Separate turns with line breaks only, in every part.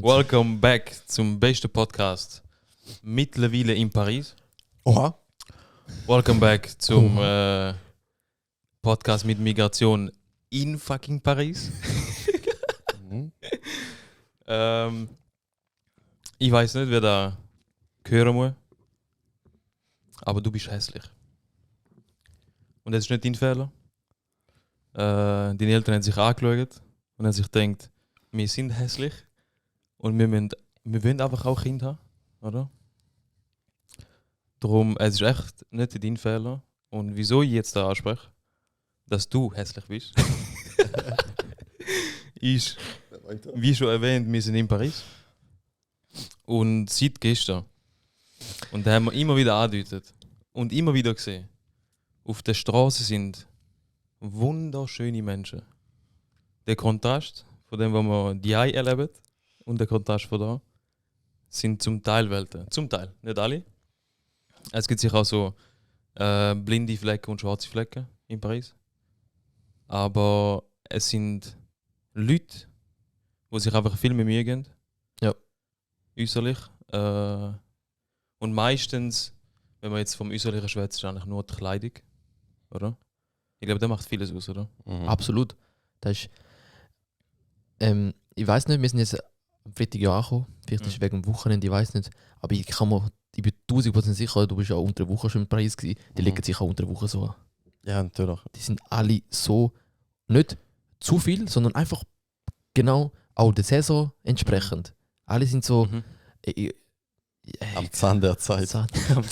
Welcome back zum besten Podcast mittlerweile in Paris.
Oha.
Welcome back zum Podcast mit Migration in fucking Paris. Ich weiß nicht, wer da hören muss, aber du bist hässlich. Und das ist nicht dein Fehler. Deine Eltern haben sich angeschaut und haben sich gedacht, wir sind hässlich. Und wir wollen einfach auch Kinder haben, oder? Darum, es ist echt nicht dein Fehler. Und wieso ich jetzt da anspreche, dass du hässlich bist, ist, wie schon erwähnt, wir sind in Paris. Und seit gestern. Und da haben wir immer wieder angedeutet und immer wieder gesehen, auf der Straße sind wunderschöne Menschen. Der Kontrast von dem, was wir die erleben, und der Kontrast von da sind zum Teil Welten. Zum Teil, nicht alle. Es gibt sicher auch so blinde Flecken und schwarze Flecken in Paris. Aber es sind Leute, die sich einfach viel mehr Mühe geben.
Ja.
Äußerlich. Und meistens, wenn man jetzt vom Äußerlichen schwätzt, ist eigentlich nur die Kleidung. Oder? Ich glaube, das macht vieles aus, oder?
Mhm. Absolut. Das ist, ich weiß nicht, wir sind jetzt am Freitag ja angekommen. Vielleicht ist es wegen dem Wochenende, ich weiß nicht. Aber ich bin 1000% sicher, du bist ja unter der Woche schon in Paris gewesen. Die legen sich auch unter der Woche so an.
Ja, natürlich.
Die sind alle so, nicht zu viel, sondern einfach genau auch der Saison entsprechend. Alle sind so.
Am Zahn der Zeit.
Zahn der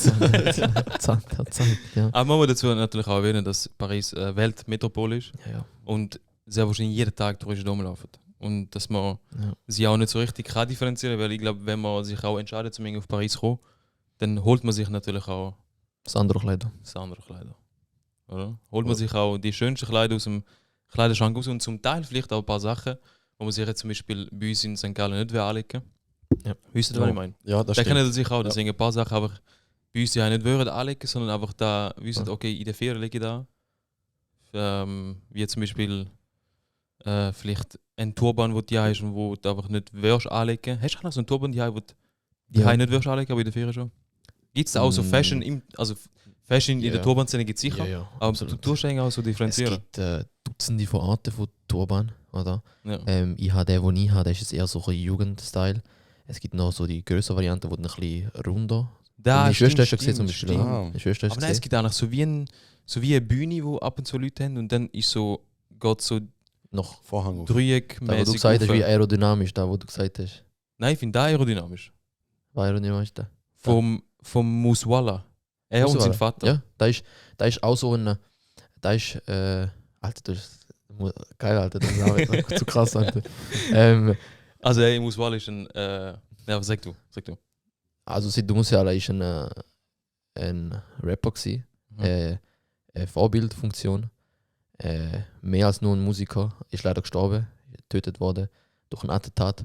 Zeit, ja.
Aber man muss dazu natürlich auch erwähnen, dass Paris Weltmetropole ist
Ja.
und sehr wahrscheinlich jeden Tag Touristen rumlaufen. Und dass man
Ja.
sie auch nicht so richtig kann differenzieren, weil ich glaube, wenn man sich auch entscheidet, zum auf Paris zu kommen, dann holt man sich natürlich auch
Das andere Kleider.
das andere Kleider. Oder? Holt man sich auch die schönsten Kleider aus dem Kleiderschrank raus und zum Teil vielleicht auch ein paar Sachen, wo man sich jetzt zum Beispiel bei uns in St. Gallen nicht anlegen.
Ja.
Wisst ihr, was ich meine?
Ja, das
Da
stimmt.
kennen sich auch, deswegen ein paar Sachen einfach bei uns ja nicht wollen anlegen, sondern einfach da wissen, okay, in der Ferien lege ich da. Wie zum Beispiel vielleicht ein Turban, wo die hast und wo du einfach nicht wirst anlegen. Hast du auch noch so einen Turban, wo du die nicht wirst anlegen, aber in der Ferien schon? Gibt es da auch so Fashion, Fashion in der Turban-Szene gibt es sicher,
Ja,
aber du tust eigentlich auch so differenzieren.
Es gibt Dutzende von Arten von Turban, oder?
Ja.
Ich habe den ich habe, der ist jetzt eher so ein Jugendstyle. Es gibt noch so die größere Variante, die ein bisschen runder.
Da
Die Schwester hast du
stimmt,
gesehen zum Beispiel.
stimmt.
oder? Die Schwester hast
Aber
du
nein, es
gesehen.
gibt auch noch so wie eine Bühne, wo ab und zu Leute haben und dann ist so, geht so
Noch.
Vorhang auf.
Da, wo du
dreieckmäßig
gesagt hast,
rauf.
wie aerodynamisch, da wo du gesagt hast.
Nein, ich finde das aerodynamisch.
War aerodynamisch da?
Vom Muswala. Er und sein Vater.
Ja, da ist auch so ein. Da ist. Alter, das ist. Geil, Alter, das ist auch zu krass, Alter.
Also Muswala ist ein. Ja, sag du.
Also, Sidou Musiala ist ein Rapper gewesen. Eine Vorbildfunktion. Mehr als nur ein Musiker. Ist leider gestorben, getötet worden durch ein Attentat,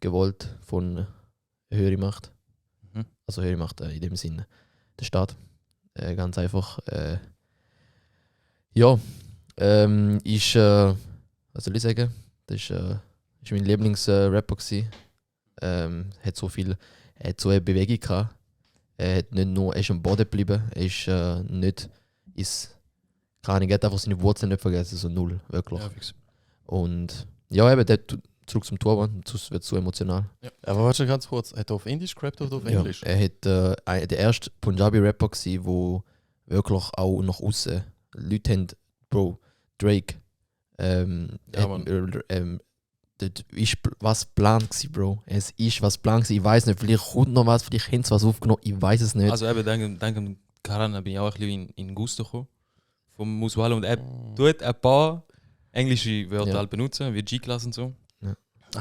gewollt von höherer Macht.
Mhm.
Also höhere Macht in dem Sinne der Staat. Ganz einfach. Ist, was soll ich sagen? Das ist mein Lieblingsrapper gewesen. Hat so eine Bewegung gehabt. Er ist am Boden geblieben. Er ist nicht keine Ahnung, er hat einfach seine Wurzeln nicht vergessen, so null, wirklich.
Ja, fix.
Und ja, eben, zurück zum Turban, sonst wird es zu emotional.
Aber warte ganz kurz, hat er auf Indisch gerappt oder auf Englisch?
Er hat der erste Punjabi-Rapper gewesen, wo wirklich auch nach außen Leute haben, Bro, Drake, das ist was Plan gewesen, Bro. Es ist was Plan gewesen. Ich weiß nicht, vielleicht kommt noch was, vielleicht haben sie was aufgenommen, ich weiß es nicht.
Also eben, dank dem Karan bin ich auch ein bisschen in Gusto gekommen. Vom Muswala und er tut ein paar englische Wörter halt benutzen, wie G-Class und so.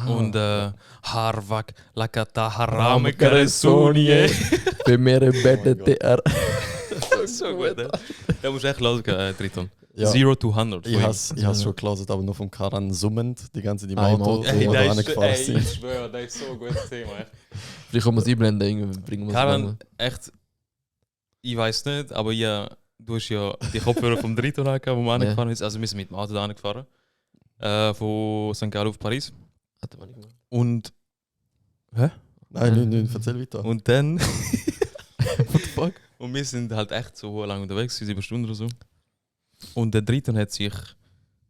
Und Harvak, Lakata, Harame, Karesonie.
Für mehr Bette
Gott.
TR.
So gut, ne? Da musst du echt hören, Triton.
Ja.
0 to 100.
Ich has schon gelesen, aber nur vom Karan summend die ganze Zeit im
Im
Auto,
Auto.
wo wir da
ich
angefahren sind.
schwöre, das ist so ein gutes Thema. Echt.
Vielleicht können wir es einblenden, irgendwie bringen wir es
Karan,
mal.
echt, ich weiß nicht, aber ja, du hast ja die Kopfhörer vom Triton angehabt, wo wir angefahren sind. Also wir sind mit dem Auto da angefahren. Von St. Gallen auf Paris.
Warte mal, ich mal.
Und Hä?
Nein, nicht, erzähl weiter.
Und dann...
What the fuck?
Und wir sind halt echt so lange unterwegs, 7 Stunden oder so. Und der Dritte hat sich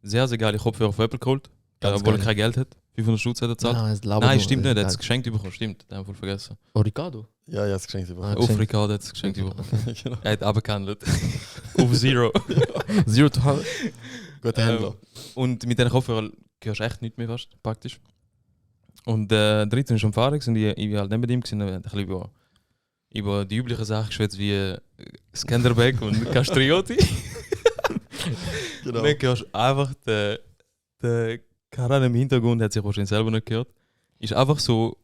sehr, sehr geile Kopfhörer auf Apple geholt,
Ganz
obwohl er
geil.
kein Geld hat. 500 Stutz hat er gezahlt.
Nein, es labert
Nein,
nur.
stimmt nicht, er hat es geschenkt bekommen, stimmt. Den haben wir voll vergessen.
Origado?
Ja, das geschenkt
Ah,
bekommen.
geschenkt.
Afrika hat es geschenkt bekommen.
Genau.
Er hat abgehandelt. Auf Zero.
0 to 100.
Guter Händler.
Und mit diesen Kopfhörern hörst du echt nicht mehr fast, praktisch. Und der Dritte war am Fahren und ich war halt neben ihm und ein bisschen über die üblichen Sachen geschwätzt wie Skanderbeg und Castrioti.
Genau.
Und dann hörst du einfach den Karan im Hintergrund, hat sich wahrscheinlich selber nicht gehört, ist einfach so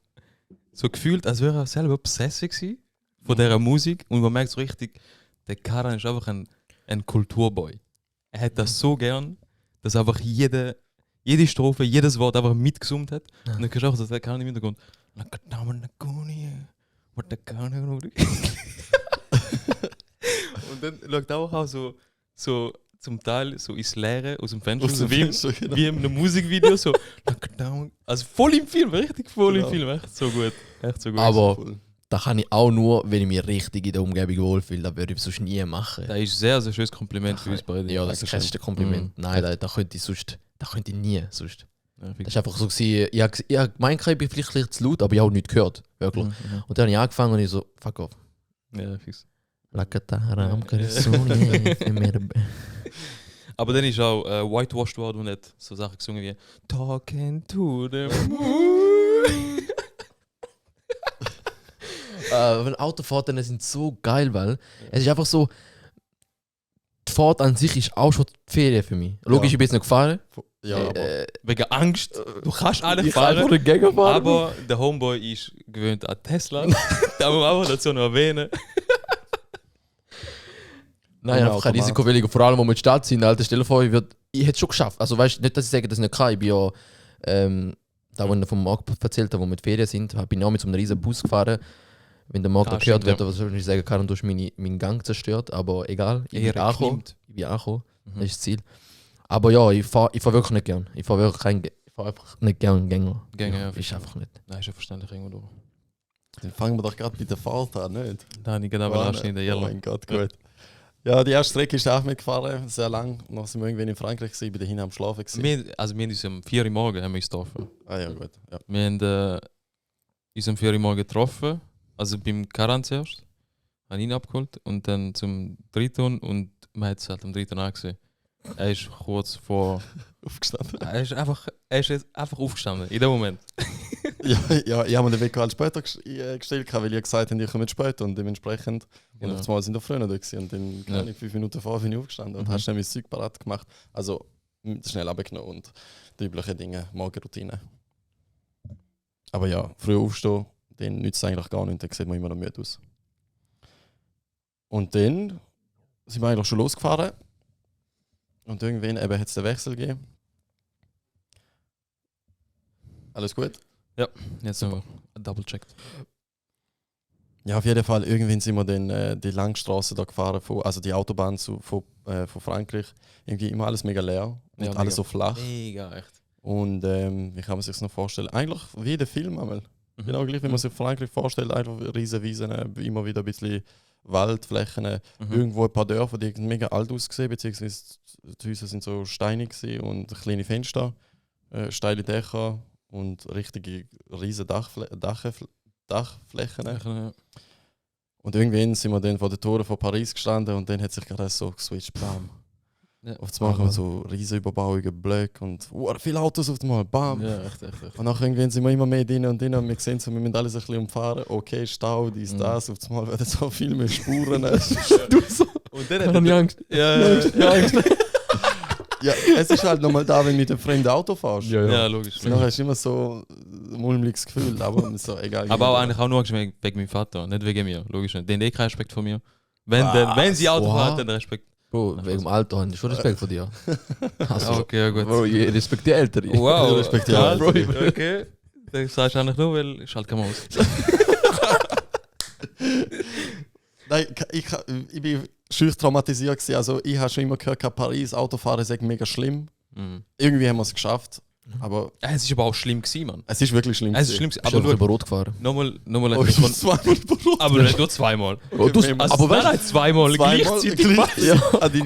gefühlt, als wäre er selber besessen gewesen von dieser Musik. Und man merkt so richtig, der Karan ist einfach ein Kulturboy. Er hat das so gern, dass er einfach jede Strophe, jedes Wort einfach mitgesummt hat. Und dann hörst du auch so, der Karan im Hintergrund. Und dann schaut er auch so zum Teil so ins Leere aus dem Fenster,
Aus dem
wie,
Fenster, genau.
wie in einem Musikvideo, so. Also voll im Film, richtig voll
Genau.
im Film, echt so gut. Echt so gut.
Aber
Cool.
da kann ich auch nur, wenn ich mich richtig in der Umgebung wohlfühle. Das würde ich sonst nie machen.
Das ist ein sehr, sehr schönes Kompliment für uns beide.
Ja, das ist das beste Kompliment. Nein, da könnte ich nie sonst.
Ja,
Das ist einfach so gewesen, ich habe gemeint, ich bin vielleicht ein bisschen zu laut, aber ich habe auch nichts gehört. Wirklich. Und dann habe ich angefangen und ich so, fuck off.
Ja, fix. Aber dann ist auch whitewashed worden und hat so Sachen gesungen wie Talking to the Moon.
Wenn Autofahrten sind so geil, weil es ist einfach so, die Fahrt an sich ist auch schon die Ferien für mich. Logisch, ich bin jetzt nicht gefahren.
Ja, aber
Wegen Angst. Du kannst alle
ich kann einfach
fahren.
nicht gegenfahren.
Aber der Homeboy ist gewöhnt an Tesla. Da muss man einfach dazu noch erwähnen.
Nein,
Ohne
einfach kein
Automat.
Risikowilliger. Vor allem, wo wir in der Stadt sind, Alter, stell dir vor, ich hätte es schon geschafft. Also weißt du, nicht, dass ich sage, dass ich nicht kann. Ich bin ja, da wo ich vom Markt erzählt habe, wo wir in die Ferien sind, bin ich auch mit so einem riesen Bus gefahren. Wenn der Markt
Ah,
gehört
stimmt,
wird, was soll ich sagen, kann, du hast meinen Gang zerstört. Aber egal, ich bin angekommen. Das ist das Ziel. Aber ja, ich fahr wirklich nicht gern. Ich fahre einfach nicht gern Gänger.
Gänger, ja,
ist einfach nicht.
Nein, ist ja verständlich irgendwo durch.
dann fangen wir doch gerade bei der Fahrt an, nicht?
Da habe ich gerade aber anschneiden,
Oh
Yellow.
mein Gott, gut. Ja, die erste Strecke ist auch mitgefahren, sehr lang. Noch sind wir irgendwann in Frankreich gewesen, bei dahin am Schlafen gewesen.
Wir haben uns um 4 Uhr morgens haben wir uns getroffen.
Ah ja, gut. Ja.
Wir haben uns um 4 Uhr morgens getroffen, also beim Karan zuerst, habe ihn abgeholt und dann zum Triton und man hat es halt am Triton angesehen. Er ist kurz vor...
Aufgestanden.
Er ist jetzt einfach aufgestanden, in dem Moment.
ja, ich habe mir den Weg halt später gestellt, weil ich gesagt habe, ich komme später und dementsprechend. Und auf einmal sind wir früher da gewesen. Und dann, keine Ahnung, 5 Minuten vorher bin ich aufgestanden und hast dann mein Zeug parat gemacht. Also schnell abgenommen und die üblichen Dinge, Morgenroutine. Aber ja, früh aufstehen, dann nützt es eigentlich gar nichts, dann sieht man immer noch müde aus. Und dann sind wir eigentlich schon losgefahren. Und irgendwann eben hat es den Wechsel gegeben. Alles gut?
Jetzt haben wir double-checked.
Ja, auf jeden Fall. Irgendwann sind wir dann die Langstrasse da gefahren, also die Autobahn von Frankreich. Irgendwie immer alles mega leer und
Ja,
alles
mega.
so flach.
Mega, echt.
Und wie kann man sich das noch vorstellen? Eigentlich wie der Film einmal. Genau gleich, wie man sich Frankreich vorstellt. Einfach riesen Wiesen, immer wieder ein bisschen Waldflächen. Irgendwo ein paar Dörfer, die mega alt ausgesehen, beziehungsweise die Häuser sind so steinig gewesen und kleine Fenster, steile Dächer und richtige riesen Dachflächen.
Ja.
Und irgendwann sind wir dann vor den Toren von Paris gestanden und dann hat sich gerade so geswitcht, bam.
Ja.
Auf einmal kommen so riesen Überbauungen, Blöcke und viele Autos auf einmal, bam.
Ja, echt.
Und nachher irgendwann sind wir immer mehr drin und wir sehen so, wir müssen alles ein bisschen umfahren. Okay, Stau, dies, das, auf einmal werden so viel mehr Spuren.
Du so.
Und dann
Ich habe Angst.
Ja,
Angst.
Ja, es ist halt nochmal da, wenn du mit einem fremden Auto fährst.
ja, logisch.
Und nachher hast du immer so ein mulmiges Gefühl, aber so egal.
Aber auch eigentlich auch nur wegen meinem Vater, nicht wegen mir, logisch nicht. Den haben keinen Respekt vor mir. Wenn sie Auto
Wow.
fahren, dann Respekt.
Bro, wegen dem Alter habe ich schon Respekt vor dir. Also,
Okay, ja gut.
Bro, ich respektiere Ältere.
Wow,
Ich respektiere
krass.
Bro.
Okay. Das sagst du eigentlich nur, weil ich halt kein Maus.
Nein, ich bin schüch traumatisiert gewesen. Also ich habe schon immer gehört, Paris, Autofahren ist mega schlimm. Irgendwie haben wir es geschafft. Aber
Es ist aber auch schlimm gewesen, Mann.
es ist wirklich schlimm.
Es ist schlimm
Bist
gewesen.
du einfach
Aber
über Rot gefahren?
nochmal
Oh, ich bin zweimal überrascht.
aber nicht nur zweimal.
Oh, du,
mehrmals.
aber weißt
nein, zweimal gleichzeitig.
Ja. Ah, die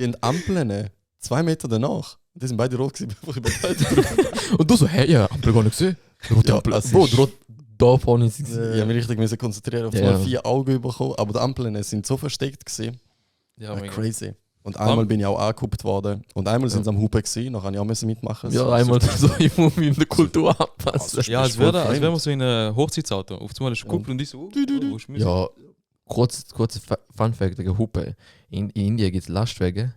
haben Ampeln 2 Meter danach. Die sind beide rot gewesen, bevor ich begleitet habe.
und du so, hey, ja, Ampel gar nicht gesehen. Rote
Ja,
Ampel.
es
Bro,
ist-
rot da vorne ist
Ich habe mich richtig müssen konzentrieren, auf
Ja,
mal
ja.
4 Augen bekommen. Aber die Ampeln sind so versteckt gewesen.
Ja, mega.
Crazy. Und einmal bin ich auch angeguckt worden. Und einmal sind sie am Hupen gewesen, nachher habe ich auch müssen mitmachen.
Ja, einmal so, ich muss mich in der Kultur anpassen.
Ja, als
voll
wäre
fremd.
wir so in einem Hochzeitsauto. Auf einmal ist geguckt und ich so, wo ist Musik?
Ja, kurzer Fun Fact wegen Hupe. In Indien gibt es Lastwagen,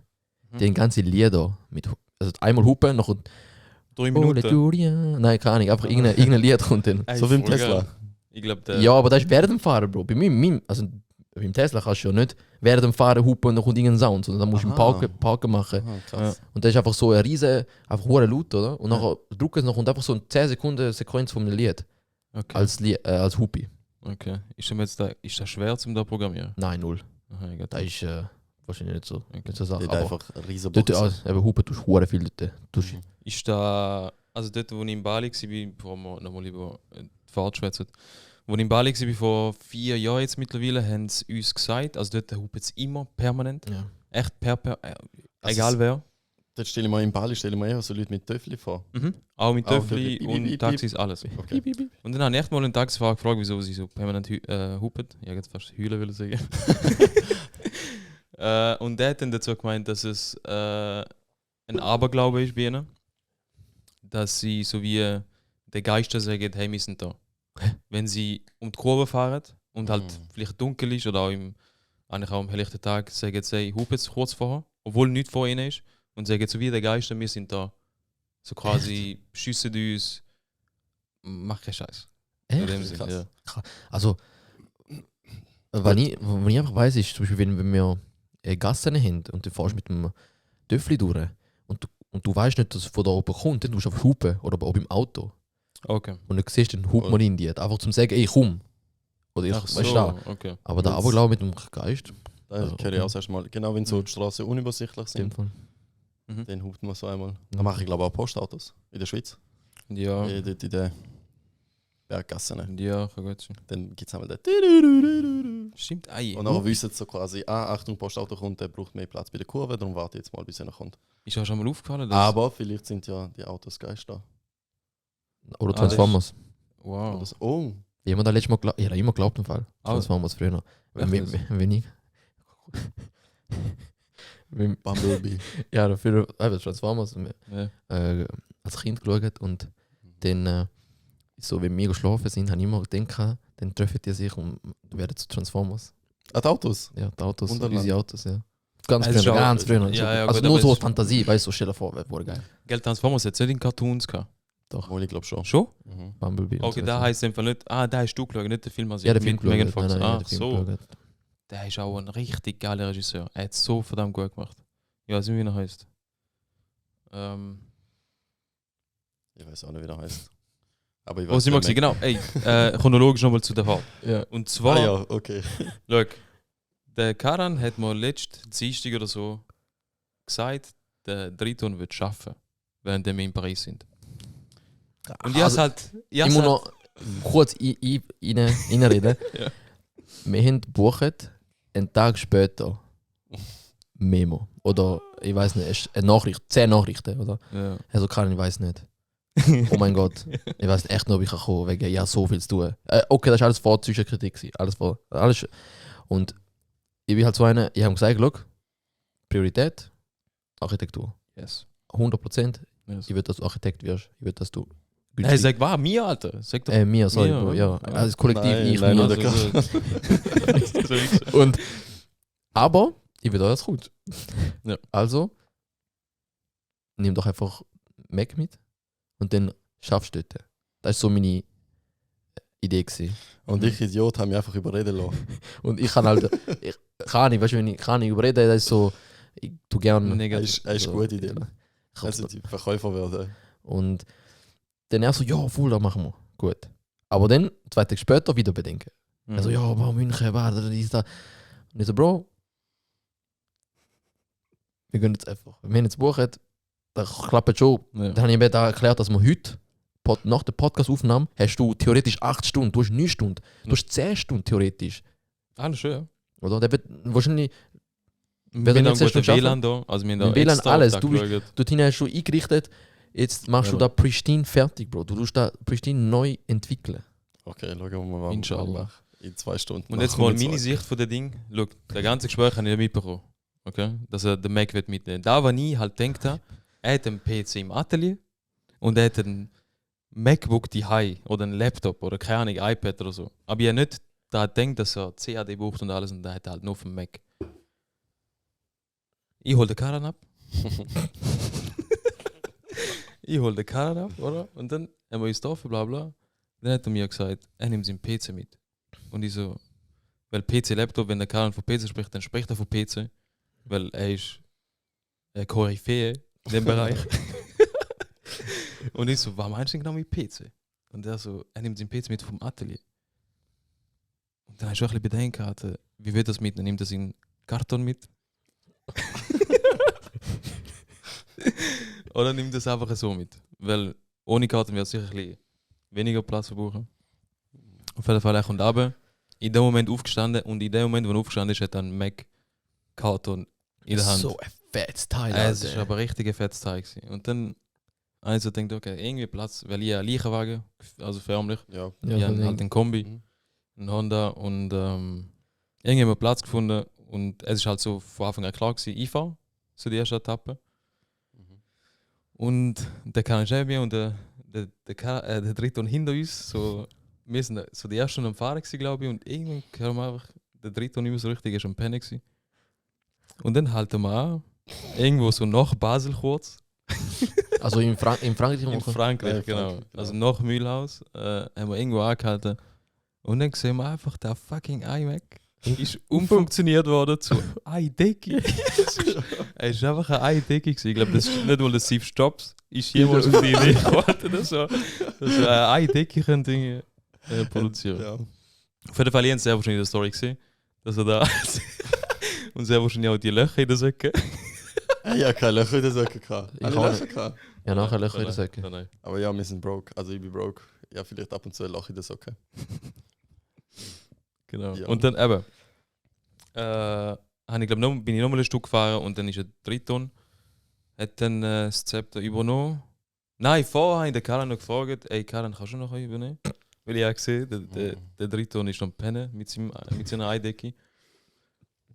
die haben ganze Lieder mit. Also einmal Hupe, noch
3 Minuten.
Nein, keine Ahnung, einfach irgendein Lied kommt dann.
Ey,
So wie im
voll
Tesla.
geil. Ich glaube,
Ja, aber das ist während dem Fahren, Bro. Also beim Tesla kannst du ja nicht während dem Fahren hupen und dann kommt irgendein Sound, sondern dann musst du im
Aha.
Parken machen.
Ah, krass.
Und das ist einfach so ein riesen, einfach hoher laut, oder? Und nachher drücken sie noch und einfach so eine 10 Sekunden Sequenz von einem Lied
Okay.
als Hupi.
Okay. Ist das schwer zum da programmieren?
Nein, null.
Aha, egal.
Das ist wahrscheinlich nicht so, nicht so
Die
Sache.
hat
Aber
einfach eine riesen
dort,
Box.
also, eben Hupen tust du hure viel dort. Tust,
Ist da, also dort, wo ich in Bali war, bevor wir nochmal über die Fahrt schwätzen, wo ich in Bali war vor 4 Jahren jetzt mittlerweile, haben sie uns gesagt, also dort hupen sie immer permanent,
ja.
echt
Also
egal wer.
Dort stelle ich mir in Bali eher so Leute mit Töffel vor.
Auch mit
Auch
Töffli
Töffli,
und
bip, bip,
Taxis, alles.
Okay.
Und dann habe ich echt mal einen Taxifahrer gefragt, wieso sie so permanent hupen. Ich hätte jetzt fast heulen wollen sagen. Und der hat dann dazu gemeint, dass es ein Aberglaube ist bei ihnen. Dass sie so wie der Geister sagen, hey, wir sind da. Wenn sie um die Kurve fahren und halt vielleicht dunkel ist oder auch eigentlich auch am helllichten Tag, sagen sie, hey, hupen jetzt kurz vorher, obwohl nichts vor ihnen ist. Und sagen so wie der Geister, wir sind da. So quasi schiessen uns, mach keinen Scheiß. In dem
Echt?
Sinne,
Krass.
ja.
Also, wenn ich einfach weiss, ist zum Beispiel, wenn wir Gassen haben und du fährst mit dem Töffli durch und du weißt nicht, dass es von da oben kommt, dann musst du einfach hupen oder ob im Auto.
Okay.
Und dann siehst du, dann hupt man in dir. Einfach zum sagen, ey, komm. Oder ich,
Ach
weißt du,
so,
da.
okay.
Aber der
Wenn's-
Aberglaube mit dem Geist,
Da
Ja,
kenne ich auch das erste Mal. Genau, wenn so die Straßen unübersichtlich
in dem
sind,
Fall.
dann hupt man so einmal. Da mache ich glaube auch Postautos in der Schweiz.
Ja,
Dort in den Berggassen.
ja, kann gut sein.
Dann gibt es einmal den.
Stimmt, ei.
Und dann wissen sie so quasi, Achtung, Postauto kommt, der braucht mehr Platz bei der Kurve, darum warte ich jetzt mal, bis er noch kommt.
Ist auch schon mal aufgefallen, dass...
Aber vielleicht sind ja die Autos Geister.
Oder
das
Transformers.
Wow.
Oder so. Oh,
Ich habe da letztes Mal geglaubt, ich habe immer geglaubt im Fall.
Ah.
Transformers früher. Wenn,
Echt?
wenn ich. wenn,
Bumblebee.
ja, dafür Transformers
Ja.
als Kind geschaut und dann, so, wenn wir geschlafen sind, habe ich immer gedacht, dann treffen die sich und werden zu Transformers.
Die Autos?
Ja, die Autos,
Wunderland.
unsere Autos, ja. Ganz
Es ist
früher,
auch-
ganz früher.
Ja, ja,
also
gut,
nur
aber
so
es-
Fantasie, weißt du, so stell dir vor, wäre geil.
Geld Transformers hat es nicht in Cartoons gehabt.
Wohl, ich glaube schon.
Schon?
Mhm.
Bumblebee. und
Okay,
so.
da heisst es einfach nicht... Ah, da hast du geschaut, nicht der Film. Also
Ja, der Film
mit Megan
geschaut.
Fox.
Nein,
Ah,
den Film
so.
geschaut.
Der ist auch ein richtig geiler Regisseur. Er hat so verdammt gut gemacht. Ich weiß nicht, wie er heißt.
Ich weiß auch nicht, wie der heißt. Aber ich
Wo
weiß
sind wir
den
gewesen? Genau. Ey, chronologisch nochmal zu der Fahrt.
Ja.
Und zwar...
Ja, okay.
Schau, der Karan hat mir letzten Dienstag oder so gesagt, der Triton wird arbeiten, während wir in Paris sind. Und ich
Also,
halt...
Ich muss noch kurz reinreden.
Ja.
Wir haben gebucht, einen Tag später Memo. Oder ich weiß nicht, es ist eine Nachricht, 10 Nachrichten, oder?
Ja.
Also kann ich weiß nicht. Oh mein Gott. Ich weiß echt nicht, ob ich kann kommen wegen ja so viel zu tun. Okay, das war alles vor Zwischenkritik. Alles. Und ich bin halt so einer, ich habe gesagt, schau, Priorität, Architektur.
Yes.
100%.
Yes.
Ich will, dass du Architekt wirst. Ich will, dass du
Hey, sag was, mir, Alter. Sag doch.
mir, sorry,
Mir,
Bro, ja.
ja.
Also Kollektiv,
Nein,
ich,
nein,
mir.
nur der
Und, aber, ich will das gut.
Ja.
Also, nimm doch einfach Mac mit und dann schaffst du dort. Das war so meine Idee. Gewesen.
Und ich, Idiot, habe mich einfach überreden lassen.
Und ich kann halt, ich kann nicht, weißt du, wenn ich kann nicht überreden, das ist so, ich tue gerne.
Er
Negativ.
ist eine gute Idee.
Ich
Also
hab's-
die Verkäufer werden.
Und dann er so, ja, voll, das machen wir. Gut. Aber dann, 2 Tage später, wieder bedenken.
Mhm.
Also, ja, warum München, warte, dies, da. Und ich so, Bro, wir gehen jetzt einfach. Wir haben jetzt gebucht, da klappt schon.
Ja.
Dann habe ich mir da erklärt, dass wir heute, nach der Podcast-Aufnahme, hast du theoretisch 8 Stunden, du hast 9 Stunden, du hast 10 Stunden theoretisch.
Alles schön, ja.
Oder? Der wird wahrscheinlich
Wir
dann
haben
jetzt
guten
schaffen?
WLAN da. Also wir haben da
Mit WLAN
extra
alles.
auf den geschaut.
dort hinein hast du schon eingerichtet, jetzt machst du
Ja.
da pristine fertig, Bro. Du tust da pristine neu entwickeln.
Okay, schauen wir mal, was
Inshallah.
wir machen. In 2 Stunden.
Und jetzt mal meine Sicht von dem Ding. Schau, der ganze Gespräch habe ich nicht mitbekommen. Okay? Dass er den Mac wird mitnehmen. Da, was ich halt denkt habe, er hat einen PC im Atelier und er hat einen MacBook daheim oder einen Laptop oder keine Ahnung, iPad oder so. Aber ich habe nicht da denkt, dass er CAD braucht und alles und er hat halt nur auf dem Mac. Ich hol den Karren ab. Ich hol den Karren ab, oder? Und dann haben wir uns getroffen, bla bla. Dann hat er mir gesagt, er nimmt seinen PC mit. Und ich so, weil PC-Laptop, wenn der Karren von PC spricht, dann spricht er von PC. Weil er ist eine Koryphäe in dem Bereich. Und ich so, was meinst du denn genau mit PC? Und er so, er nimmt seinen PC mit vom Atelier. Und dann hast du ein bisschen Bedenken gehabt, wie wird das mit? Dann nimmt er seinen Karton mit. Oder nimmt das einfach so mit? Weil ohne Karton wird es sicher ein bisschen weniger Platz verbrauchen. Auf jeden Fall, er kommt runter, in dem Moment aufgestanden und in dem Moment, wo er aufgestanden ist, hat er einen Mac-Karton in der Hand.
So ein fettes Teil,
Es
Alter.
war aber ein richtiger fettes Teil gewesen. Und dann also denkt, okay, irgendwie Platz, weil ich einen Leichenwagen, also förmlich,
Ja.
Ja,
ich
so
habe halt einen Kombi,
Mhm.
einen Honda und irgendwie haben wir Platz gefunden und es ist halt so von Anfang an klar gewesen, ich fahre, so die erste Etappe. Und der kann neben mir und der dritte und hinter uns, so, wir sind so die ersten am Fahren gewesen, glaube ich, und irgendwann hören wir einfach, der dritte nicht mehr so richtig, ist am Pennen gewesen. Und dann halten wir an, irgendwo so nach Basel kurz.
Also in Frankreich.
In Frankreich,
Ja, in
genau.
Frankreich, genau.
Also nach Mühlhaus haben wir irgendwo angehalten. Und dann sehen wir einfach, der fucking iMac ist umfunktioniert worden zu iDecki. Es ist einfach ein iDecki gewesen. Ich glaube, das ist nicht mal der Steve Jobs ist jemals auf die Idee gekommen, dass so ein iDecki Dinge produzieren.
Ja.
Auf jeden Fall, ich habe sehr wahrscheinlich in der Story gesehen, dass er da und sehr wahrscheinlich auch die Löcher in der Säcke.
Ich habe keine Löcher in der Säcke gehabt.
Ich
Habe
auch
ich Löcher gehabt?
Ja, nachher Löcher in der Säcke.
Nein.
Aber ja, wir sind broke. Also ich bin broke. Ja, vielleicht ab und zu ein Loch in der Socke.
Genau.
Ja.
Und dann eben, bin ich nochmal ein Stück gefahren und dann ist ein Triton, hat dann das Zepter übernommen. Nein, vorher habe ich den Karan noch gefragt, ey Karan, kannst du noch übernehmen? Weil ich auch gesehen, der Triton ist am Pennen mit seiner Eidecke.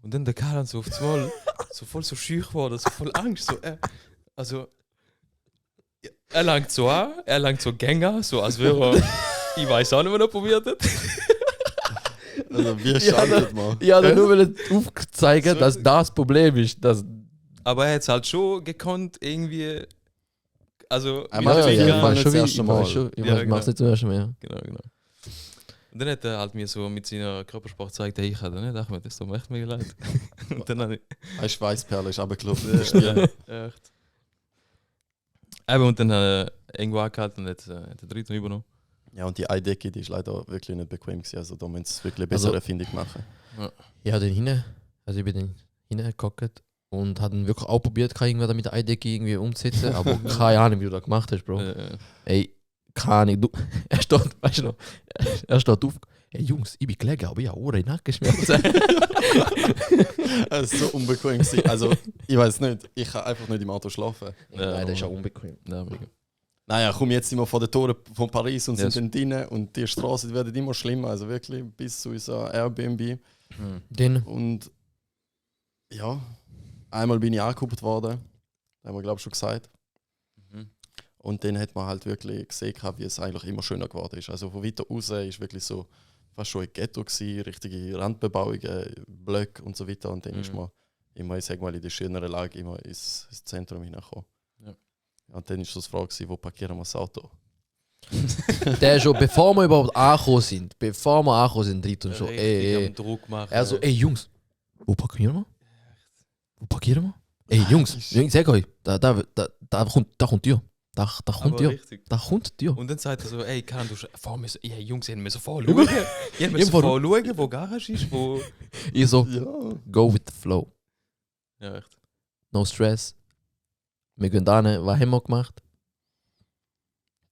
Und dann der Karan so auf einmal so voll so schüch geworden, so voll Angst. So, also, er langt so an, er langt so Gänger, so als wäre er, ich weiß auch nicht, was er probiert hat.
Also wir schaltet mal.
Ich habe nur aufzeigen,
So.
dass das Problem ist. Dass
Aber er hat es halt schon gekonnt, irgendwie. Also,
Er
wie
macht
der
auf jeden
Finger-
Fall
ich
nicht das erste Mal.
Ich
Ja,
mach's nicht zum ersten Mal. Ja.
Genau. Und dann hat er halt mir so mit seiner Körpersprache gezeigt, hey, ich hatte nicht gedacht, das tut mir echt mega leid. Und dann habe ich.
Eine Schweißperle ist runtergelaufen. Das ist nie-
Echt. Eben, und dann hat er irgendwo angehalten und hat der Dritte übernommen.
Ja, und die Eidecke, die ist leider wirklich nicht bequem gewesen. Also da müssen sie wirklich eine
Also-
bessere Erfindung machen.
Ich habe den hinten, also ich bin den hingehockt und habe ihn wirklich auch probiert, irgendwer mit der Eidecke irgendwie umzusetzen, aber keine Ahnung, wie du das gemacht hast, Bro. Ey, keine Ahnung, du, er steht, weißt du noch, er steht auf, hey Jungs, ich bin gelegen, aber ich habe Ohren in den Nacken geschmerzt.
Es ist so unbequem gewesen. Also ich weiß nicht, ich kann einfach nicht im Auto schlafen.
Nein, das ist auch unbequem.
Ja, mega.
Naja, komm, jetzt sind wir vor den Toren von Paris und
Ja,
sind dann drinnen und die Straßen werden immer schlimmer, also wirklich bis zu unserer Airbnb.
Den,
Und ja, einmal bin ich angekuppt worden, das haben wir glaube ich schon gesagt.
Mhm.
Und dann hat man halt wirklich gesehen, wie es eigentlich immer schöner geworden ist. Also von weiter raus ist wirklich so fast schon ein Ghetto gewesen, richtige Randbebauungen, Blöcke und so weiter. Und dann ist man immer, ich sag mal, in der schöneren Lage immer ins Zentrum hineingekommen.
Ja.
Und dann ist so die Frage gewesen, wo parkieren wir das Auto?
der schon, bevor wir überhaupt angekommen sind, drin und schon,
Richtig am Druck machen.
er so, ey Jungs, wo parkieren wir? Wo parkieren wir? Ey Jungs, ich sag euch, da kommt Tür. Da kommt
Aber
Tür.
richtig.
Da kommt Tür.
Und dann sagt er so, ey, kann du fahren müssen. Ja, Jungs, ihr müssen vorher schauen. Ihr müsst vorher schauen, wo Garage ist, wo.
Ich so,
Ja.
go with the flow.
Ja, echt.
No stress. Wir gehen da hin. Was haben wir gemacht?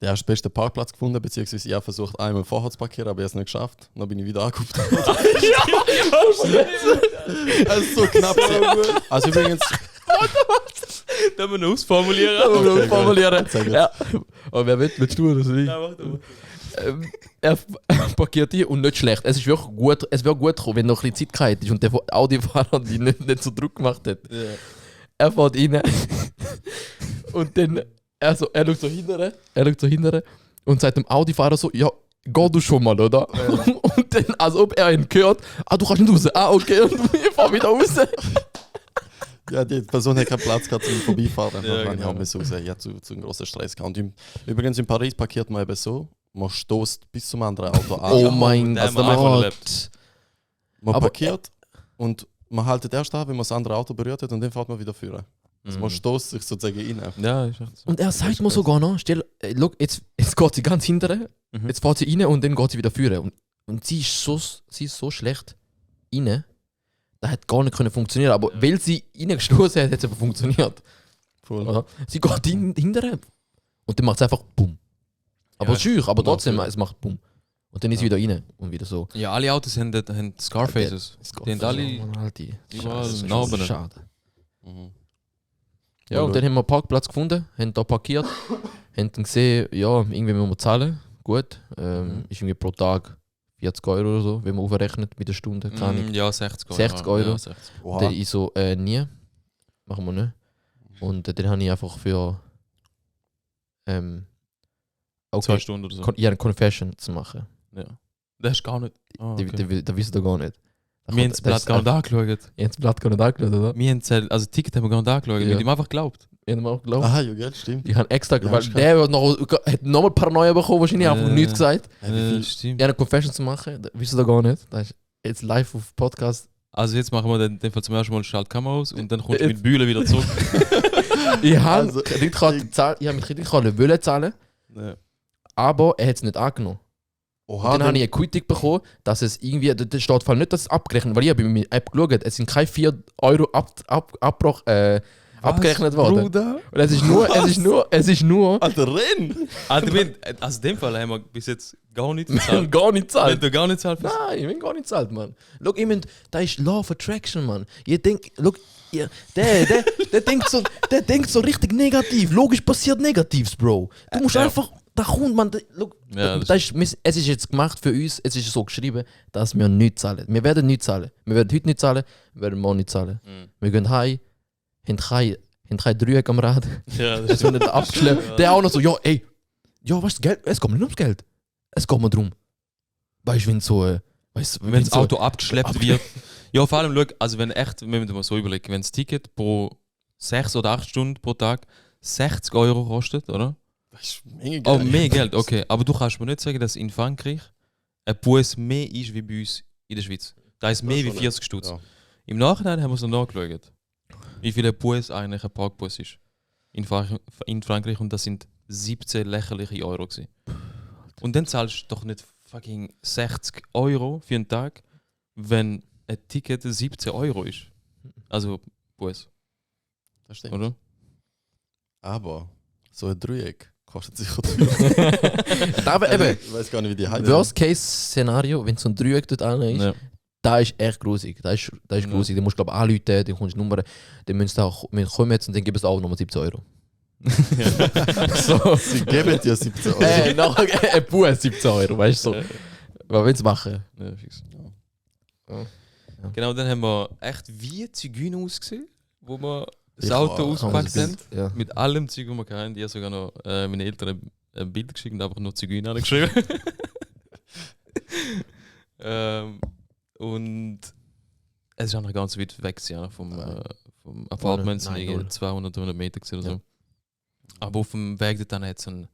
Der hast den besten Parkplatz gefunden, beziehungsweise ich habe versucht, einmal vorher zu parkieren, aber ich habe es nicht geschafft. Dann bin ich wieder angeguckt. Das ist so knapp. Also übrigens...
Da müssen wir ausformulieren.
Okay,
Formulieren.
Sehr gut.
Ja. Aber wer will, willst du das nicht?
Nein, warte mal.
Er parkiert hier und nicht schlecht. Es ist wirklich gut, es wäre gut gekommen, wenn noch ein bisschen Zeit gehabt hättest und der Audi-Fahrer die nicht so Druck gemacht hat.
Ja.
Er fährt rein und dann er schaut so hinterher und sagt dem Audi-Fahrer so, ja, geh du schon mal, oder?
Ja.
Und dann, als ob er ihn hört, du kannst nicht raus. Okay, und ich fahr wieder raus.
Ja, die Person hat keinen Platz gehabt zum Vorbeifahren.
Ja,
Ja,
genau.
Ich raus. Ja, zu einem grossen Stress gehabt. Und übrigens in Paris parkiert man eben so, man stößt bis zum anderen Auto an.
Oh mein
den haben wir einfach
Gott.
erlebt.
Man
aber-
parkiert und man haltet erst an, wenn man das andere Auto berührt hat und dann fährt man wieder führen. Also man stößt sich sozusagen rein.
Ja, ist echt so.
Und er sagt mir sogar noch, look, jetzt geht sie ganz hinterher,
Mhm.
jetzt fährt sie rein und dann geht sie wieder führen. Und sie ist so schlecht rein, das hat gar nicht können funktionieren. Aber
Ja.
weil sie reingestoßen hat, hat es aber funktioniert.
Voll.
Oder? Sie geht hinterher und dann macht es einfach Bumm. Aber
Ja,
schüch, aber
oder
trotzdem,
für-
es macht Bumm. Und dann ist sie wieder rein und wieder so.
Ja, alle Autos haben Scarfaces. Die haben alle überall
Scheiße,
Narben.
schade.
Mhm.
Ja, und dann haben wir einen Parkplatz gefunden, haben da parkiert, haben dann gesehen, ja, irgendwie müssen wir zahlen. Gut, ist irgendwie pro Tag 40 € oder so, wenn man aufrechnet mit der Stunde, keine Ahnung.
Ja, 60 €.
60 €.
Ja, 60.
Und dann ich so, nie, machen wir nicht. Und dann habe ich einfach für
2 Stunden oder so.
ja, eine Confession zu machen.
Ja. Das ist gar nicht. Ah, okay.
Da wisst ihr gar nicht.
Wir haben das Blatt gar nicht angeschaut.
Ihr habt das Blatt gar nicht angeschaut, oder?
Wir haben also das Ticket haben wir gar nicht angeschaut.
Ja.
Wir haben ihm einfach geglaubt.
Ich habe auch geglaubt.
Aha, ja, gell, stimmt.
Ich habe extra,
Ja,
weil
ist
der hat nochmal Paranoia bekommen, wahrscheinlich einfach nichts gesagt.
Wie viel-
Stimmt.
Ja, eine Confession zu machen, das wisst ihr gar nicht. Das ist jetzt live auf Podcast.
Also jetzt machen wir den Fall zum ersten Mal Schaltkammer aus und dann kommst du
Jetzt-
mit Bühlen wieder zurück.
Ich habe
Also,
mit Kreditkarte wollen zahlen,
Ja.
aber er hat es nicht angenommen.
Oha,
Und dann habe ich eine Quittung bekommen, dass es irgendwie, da steht vor allem nicht, dass es abgerechnet, weil ich habe in meiner App geschaut, es sind keine 4 € abgerechnet worden.
Bruder?
Und es ist nur,
Alter, renn!
Also in dem Fall haben wir bis jetzt gar nichts
wir haben
gezahlt.
gar nicht
Wenn
zahlt.
du gar nicht zahlst.
Nein, ich bin gar nicht zahlt, Mann. Schau, ich mein, da ist Law of Attraction, Mann. Ihr denkt, look, der denkt so richtig negativ. Logisch passiert Negatives, Bro. Du musst
Ja.
einfach, da kommt man, look,
Ja,
es ist jetzt gemacht für uns, es ist so geschrieben, dass wir nicht zahlen. Wir werden nicht zahlen. Wir werden heute nicht zahlen, wir werden morgen nicht zahlen.
Mhm.
Wir gehen heim, haben kein Dreieck am Rad.
Ja,
Es wird nicht abgeschleppt. Der auch noch so, ja, ey, ja, weißt du, Geld, es geht mir nicht ums Geld. Es geht mir darum. Weißt du, wenn so,
Wenn das Auto abgeschleppt wird. Ja, vor allem, schau, also wenn echt, wir müssen mal so überlegen, wenn das Ticket pro 6 oder 8 Stunden pro Tag 60 € kostet, oder?
Das ist mega
Oh,
geil.
mehr Geld, okay. Aber du kannst mir nicht sagen, dass in Frankreich ein Bus mehr ist wie bei uns in der Schweiz. Da ist mehr wie 40 Stutz.
Ja.
Im Nachhinein haben wir es noch nachgeschaut, wie viel ein Bus eigentlich ein Parkbus ist. In Frankreich und das sind 17 lächerliche Euro gewesen. Und dann zahlst du doch nicht fucking 60 € für einen Tag, wenn ein Ticket 17 € ist. Also Bus,
Das stimmt.
oder?
Aber so ein Dreieck kostet sicher teuer.
Aber eben,
Ich weiß gar nicht, wie die heißen.
Worst-Case-Szenario, wenn so ein Dreieck dort an ist,
Ja.
da ist echt grusig. Da ist
Ja.
grusig. Du musst, glaube ich, anrufen, dann kommst du Nummer, dann müssen sie auch, wir kommen jetzt und dann geben sie auch nochmal 17 €. So.
Sie geben dir 17 €.
Noch ein Bus 17 €, weißt du? So. Was willst du machen?
Ja, fix.
Ja. Ja.
Genau, dann haben wir echt wie Zigeuner ausgesehen, wo wir das
Ich
Auto
auch.
ausgepackt haben.
Ja.
Mit allem Zeug, was wir kennen. Die haben sogar noch meine Eltern ein Bild geschickt und einfach nur Zigeuner geschrieben. Und es ist auch noch ganz weit weg ja, vom Apartment, es sind
Nein,
irgendwie
null.
200, 300 Meter gewesen oder so.
Ja.
Aber auf dem Weg dorthin hat es einen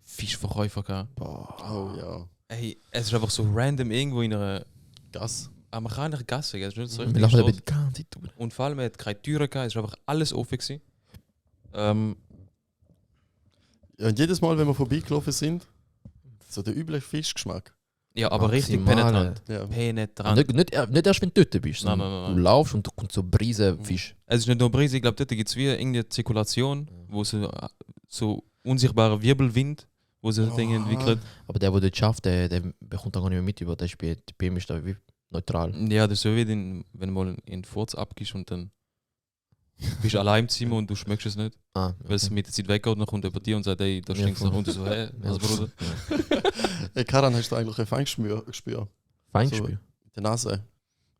Fischverkäufer gehabt.
Oh ja.
Ey, es ist einfach so random irgendwo in einer
Gas.
amerikanischen Gasse, gell? Es ist nicht so
Wir
richtig
laufen
Strasse.
aber die ganze Zeit drüber.
Und vor allem, er hat keine Türen gehabt, es war einfach alles offen gewesen.
Ja, und jedes Mal, wenn wir vorbeigelaufen sind, so der übliche Fischgeschmack.
Ja, aber richtig
Maximale.
penetrant.
Ja.
Penetrant.
Nicht erst, wenn du dort bist, sondern
Nein.
du laufst und du kommst so Brise Fisch.
Es ist nicht nur Brise, ich glaube, dort gibt es wie irgendeine Zirkulation, wo so unsichtbarer Wirbelwind, wo sich das Ding entwickelt.
Aber der dort schafft, der bekommt da gar nicht mehr mit über. Der ist bei ihm ist da wie neutral.
Ja, das ist so wie wenn du mal in den Furz abgibst und dann bist du allein im Zimmer und du schmeckst es nicht.
Ah,
Weil es mit der Zeit weggeht und dann kommt er bei dir und sagt, ey, da stinkst du nach unten so, hä, was Bruder?
Hey, Karan, hast du eigentlich ein Feingeschmack gespürt?
Feingespiel?
In der Nase?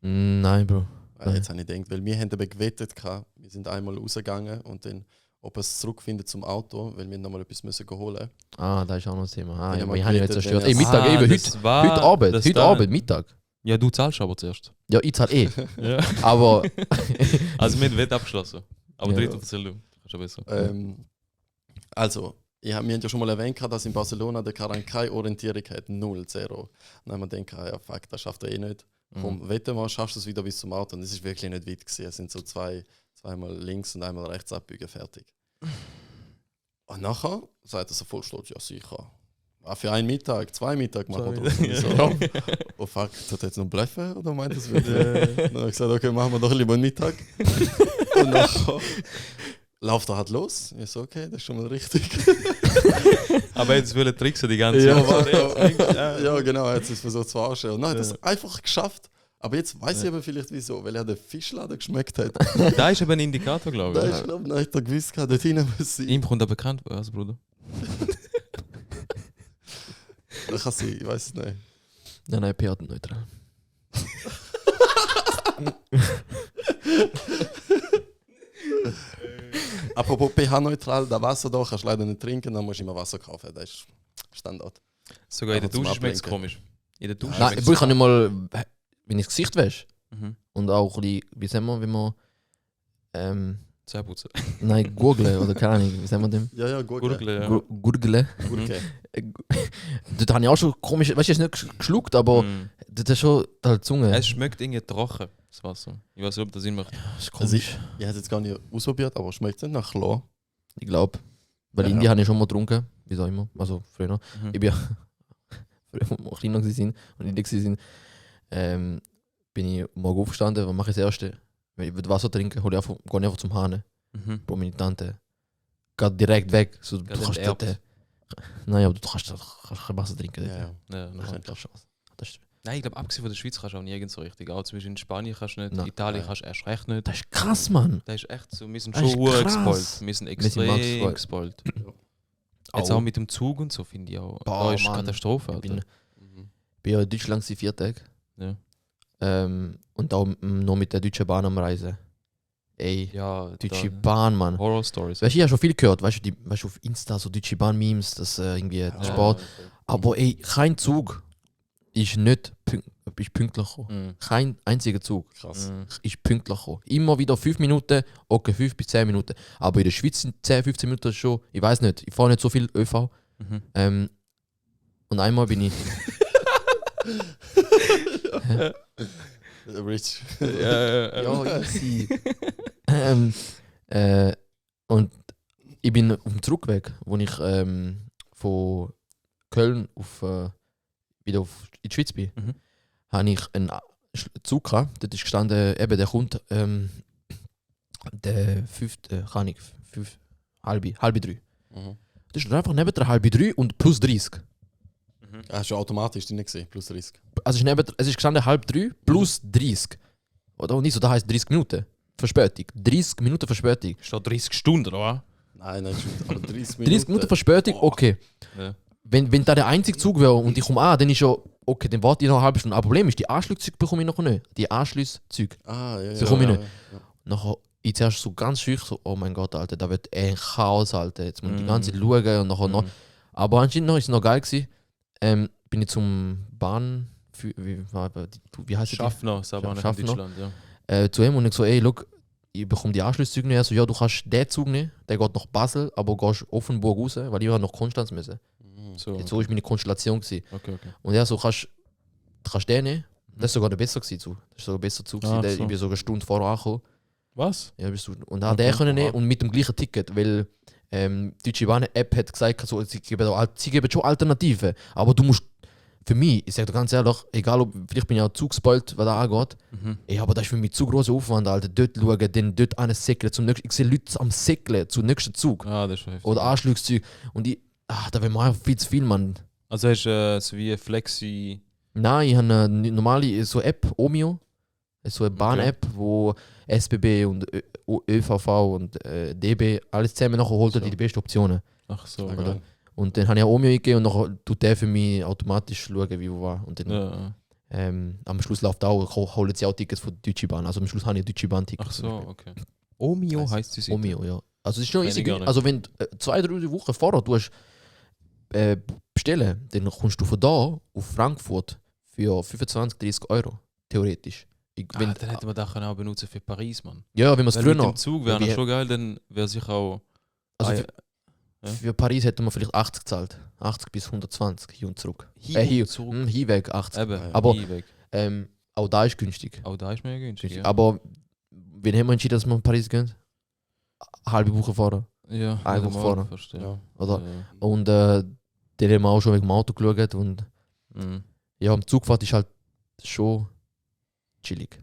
Nein, Bro.
Jetzt habe ich gedacht, weil wir haben eben gewettet, wir sind einmal rausgegangen und dann, ob es zurückfindet zum Auto, weil wir nochmal etwas müssen holen.
Ah, da ist auch noch das Thema. Ah,
Ja,
ja,
man
ich habe jetzt
gewettet,
zerstört.
wenn
Ey, Mittag, eben, heute Abend, Mittag.
Ja, du zahlst aber zuerst.
Ja, ich zahle eh.
Ja.
Aber
Also wir haben Wett abgeschlossen. Aber
Ja.
dritte erzähl du. Kannst du besser.
Also, wir haben ja schon mal erwähnt, dass in Barcelona der Karan keine Orientierung hat, 0, 0. Dann haben wir gedacht, ja fuck, das schafft er eh nicht. Komm, wette mal, schaffst du es wieder bis zum Auto. Und es ist wirklich nicht weit gewesen. Es sind so zweimal links und einmal rechts abbiegen, fertig. Und nachher sagt er so voll stolz, ja sicher. Ah, für einen Mittag, 2 Mittag machen wir das. So, ja. Oh fuck, tut er jetzt noch bluffen oder meint das wirklich? Dann habe ich gesagt, okay, machen wir doch lieber einen Mittag. Und nachher läuft er halt los. Ich so, okay, das ist schon mal richtig.
Aber jetzt will er tricksen die ganze
Ja,
Zeit.
ja, genau, er hat es versucht zu verarschen. Und dann hat er es einfach geschafft. Aber jetzt weiß ich aber vielleicht wieso, weil er den Fischladen geschmeckt hat.
Da ist eben ein Indikator, glaube
Da
ich.
ist, glaube ich, hat er gewusst, dort hinein muss sein.
Ihm kommt er bekannt, was, Bruder?
Das kann sein, ich weiß es nicht.
nein, pH neutral.
Apropos pH-neutral, das Wasser da kannst du leider nicht trinken, dann musst du immer Wasser kaufen. Das ist Standard.
Sogar in der
Aber zum
Dusche schmeckt es
Ablenken.
komisch. In der Dusche
Nein,
schmeckt's
Bro, ich kann nicht mal, wenn ich das Gesicht wäsche
Mhm.
und auch ein bisschen, wie sagen wir, wenn man,
Zähneputzen.
nein, gurgeln oder keine Ahnung, wie sagen wir dem?
Ja, gut.
Gurgeln, ja.
Gurgeln.
Okay.
Dort habe ich auch schon komisch, weißt du, ich habe nicht geschluckt, aber
Mhm.
das ist schon halt Zunge.
Es schmeckt irgendwie trocken, das Wasser. Ich weiß nicht, ob das Sinn macht.
Das ist
Also
komisch.
ich habe es jetzt gar nicht ausprobiert, aber schmeckt es nicht nach Chlor?
Ich glaube. Weil
Ja.
Indien habe ich schon mal getrunken, wie auch immer. Also früher.
Mhm.
Ich bin ja früher, als wir kleiner waren und in Indien waren, bin ich morgen aufgestanden, was mache ich das Erste? Wenn ich Wasser trinken, gehe ich einfach zum Hahn.
Mhm.
Bro, meine Tante geht direkt weg. So, du
Geht
kannst
enterbt.
dort, nein, aber du kannst kein Wasser trinken.
Ja, ja.
Ja,
Das
noch.
könnte
Das ist- das ist-
Nein, ich glaube, abgesehen von der Schweiz kannst du auch nirgends so richtig. Auch zum Beispiel in Spanien kannst du nicht,
Nein.
Italien
Nein.
kannst du erst recht nicht.
Das ist krass, Mann.
Das ist echt so, wir sind
Das
schon
ist
urexpoilt.
krass.
Wir sind
sind
extrem
maximal-
expoilt. Jetzt auch mit dem Zug und so finde ich auch.
Boah,
Da ist
Mann.
Katastrophe,
Ich
Alter.
bin ja in Deutschland seit 4 Tagen.
Ja.
Und auch noch mit der Deutschen Bahn am Reisen. Ey,
Ja,
Deutsche
da,
Bahn, Mann.
Horror Stories.
Weißt du, ich habe schon viel gehört, weißt du, auf Insta so Deutsche Bahn-Memes, das irgendwie Sport. Aber ey, kein Zug ist nicht ist pünktlich gekommen.
Mhm.
Kein einziger Zug
Krass.
Mhm.
ist pünktlich gekommen. Immer wieder 5 Minuten, okay, 5 bis 10 Minuten. Aber in der Schweiz sind 10, 15 Minuten schon, ich weiß nicht, ich fahre nicht so viel ÖV.
Mhm.
Und einmal bin ich,
Rich.
ja, easy. Und ich bin auf dem Zurückweg, wo ich von Köln wieder in die Schweiz bin,
Mhm.
habe ich einen Zug gehabt. Dort ist gestanden, eben, der kommt der 5, kann ich, 5, halbe 3.
Mhm.
Das ist einfach neben der halbe 3 und plus 30.
Hast du automatisch drin gesehen, plus 30.
Also es ist gestanden halb 3 plus 30. Oder nicht so, das heisst 30 Minuten Verspätung. 30 Minuten Verspätung.
Steht 30 Stunden, oder was?
Nein, stimmt, aber 30 Minuten.
30 Minuten Verspätung, okay.
Ja.
Wenn da der einzige Zug wäre und ich komme an, dann ist schon, okay, dann warte ich noch eine halbe Stunde. Aber Problem ist, die Anschlusszüge bekomme ich noch nicht. Die Anschlusszüge.
Ah, ja,
So
ja.
komme ich
ja,
nicht.
ja.
Nachher, ich zuerst so ganz schüch, so, oh mein Gott, Alter, da wird ein Chaos, Alter. Jetzt muss ich die
Mhm.
ganze Zeit schauen und nachher noch.
Mhm.
Aber anscheinend noch, ist es noch geil gewesen. Bin ich zum Bahn, wie heißt es?
Schaffner, Sabana in
Schaffner.
Deutschland, ja.
Zu ihm und ich so, ey, look, ich bekomme die Anschlusszüge nicht. Er so, ja, du kannst den Zug nehmen, der geht nach Basel, aber gehst Offenburg raus, weil ich nach Konstanz müssen.
Mhm.
So,
So war meine Konstellation. Gewesen.
okay.
Und er so, kannst den nehmen? Das ist sogar der besser gewesen, Zug. Das ist sogar besser Zug gewesen.
Ah,
Der-
so.
Ich bin sogar eine Stunde vorher angekommen.
Was?
Ja, bist du. Und da hat der können nehmen und mit dem gleichen Ticket, weil die Deutsche Bahn App hat gesagt, also, sie geben schon Alternativen, aber du musst für mich, ich sage dir ganz ehrlich, egal ob, vielleicht bin ich auch zu gespoilt, was da angeht, ey, aber das ist für mich zu grosser Aufwand, Alter, dort schauen, dann dort einen säckeln zum nächsten, ich sehe Leute am säckeln zum nächsten Zug.
Ah, das ist heftig.
Oder Anschlusszeug. Und da will man einfach viel zu viel, Mann.
Also hast du so wie eine Flexi...
Nein, ich habe eine normale so App, Omio. So eine Bahn-App, wo SBB und ÖVV und DB alles zusammen nachher holt
So.
die besten Optionen.
Ach so,
Okay.
oder?
Und dann habe ich auch Omio eingegeben und nachher tut der für mich automatisch schauen, wie wo war. Und dann
Ja.
am Schluss läuft auch, holen sie auch Tickets von der Deutschen Bahn. Also am Schluss habe ich Deutsche Bahn-Tickets.
Ach so, okay. Omio
Weiss
heisst die Seite?
Omio, ja. Also es ist schon
Kenn
easy.
ich gar nicht.
Also wenn du 2-3 Wochen vorher du hast, bestellen, dann kommst du von da auf Frankfurt für 25-30 Euro. Theoretisch.
Dann hätten wir das können auch benutzen für Paris, Mann.
Ja, wenn man es
Weil
früher
mit dem
noch.
Zug wäre
Ja,
noch schon geil, dann wäre sich auch...
Also
Ah,
für,
ja.
für Paris hätten wir vielleicht 80 gezahlt. 80 bis 120 hin und zurück.
Hin und
zurück.
zurück.
Hinweg 80.
Eben,
Aber-
Hinweg.
Auch da ist günstig.
Auch da ist mega günstig, ja.
Aber wen haben wir entschieden, dass wir in Paris gehen? Eine halbe Woche vorher.
Ja,
Eine Woche
normal,
vorher.
verstehe.
Ja.
Oder?
Ja.
Und dann haben wir auch schon wegen dem Auto geschaut. Und
Mhm.
ja, am Zugfahrt ist halt schon chillig.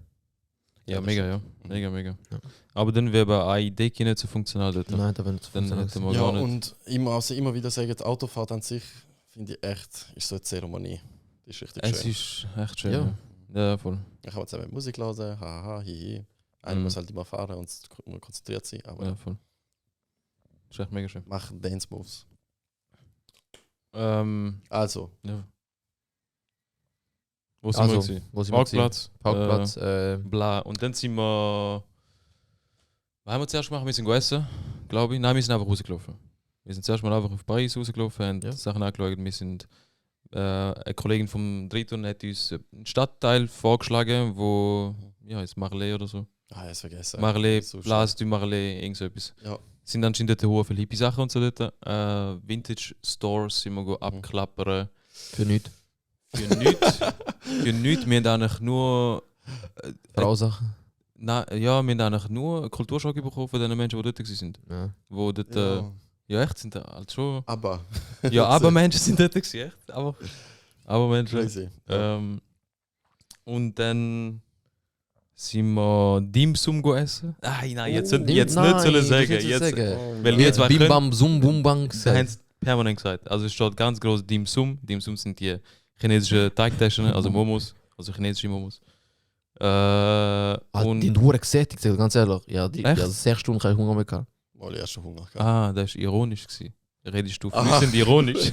Ja,
Ja, das
mega, ja.
stimmt.
Mega.
Ja.
Aber dann wäre bei AID nicht so funktional dort.
Nein, da wird
Dann hätten wir
Ja,
gar nicht.
und immer wieder sagen, die Autofahrt an sich, finde ich echt, ist so eine Zeremonie. Die ist richtig
Es
schön.
ist echt schön.
Ja.
Ja, voll.
Ich kann zusammen Musik hören, haha, hihi. Einer
Mhm.
muss halt immer fahren und konzentriert sein, aber
Ja, voll. Das ist echt mega schön.
mach Dance Moves.
Ja.
Also,
Wo sind wir
Also,
gewesen?
wo sind wir gewesen?
Parkplatz.
Parkplatz.
Bla. Und dann sind wir. Was haben wir zuerst gemacht? Wir sind gegessen, glaube ich. Nein, wir sind einfach rausgelaufen. Wir sind zuerst mal einfach auf Paris rausgelaufen, haben
Ja.
Sachen angeschaut. Wir sind. Eine Kollegin vom Triton hat uns einen Stadtteil vorgeschlagen, wo. Ja, ist Marley oder so.
jetzt vergessen.
Marley,
So schön.
Place du Marley, irgend so etwas.
Ja.
Sind anscheinend dort viele Hippie-Sachen und so dort. Vintage Stores sind wir abklappern.
für nichts.
Für nichts. Für nichts. Wir haben eigentlich nur.
Frausachen.
Ja, wir haben eigentlich nur einen Kulturschock bekommen von den Menschen, die dort waren.
Ja.
Wo dort,
Ja.
ja, echt, sind da halt schon.
Aber.
Ja, aber Menschen sind dort gewesen, echt. Aber Menschen.
Crazy. Ja.
Und dann sind wir Dim Sum essen. Nein, jetzt
Nein,
nicht sollen sagen.
das
Jetzt,
sagen.
weil
Oh,
wir
nein.
zwar
Bim
können,
Bam Sum Bum Bang
da haben
gesagt.
sie permanent gesagt. Also es steht ganz groß Dim Sum. Dim Sum sind die chinesischen Teigtaschen, also Momos, also chinesische Momos.
Die haben Huren gesättigt, sag ich ganz ehrlich. Ja,
Echt?
6 Stunden kein Hunger mehr gehabt.
Mal erst schon Hunger gehabt.
Das war ironisch. Redest du
Ah.
fließend ironisch?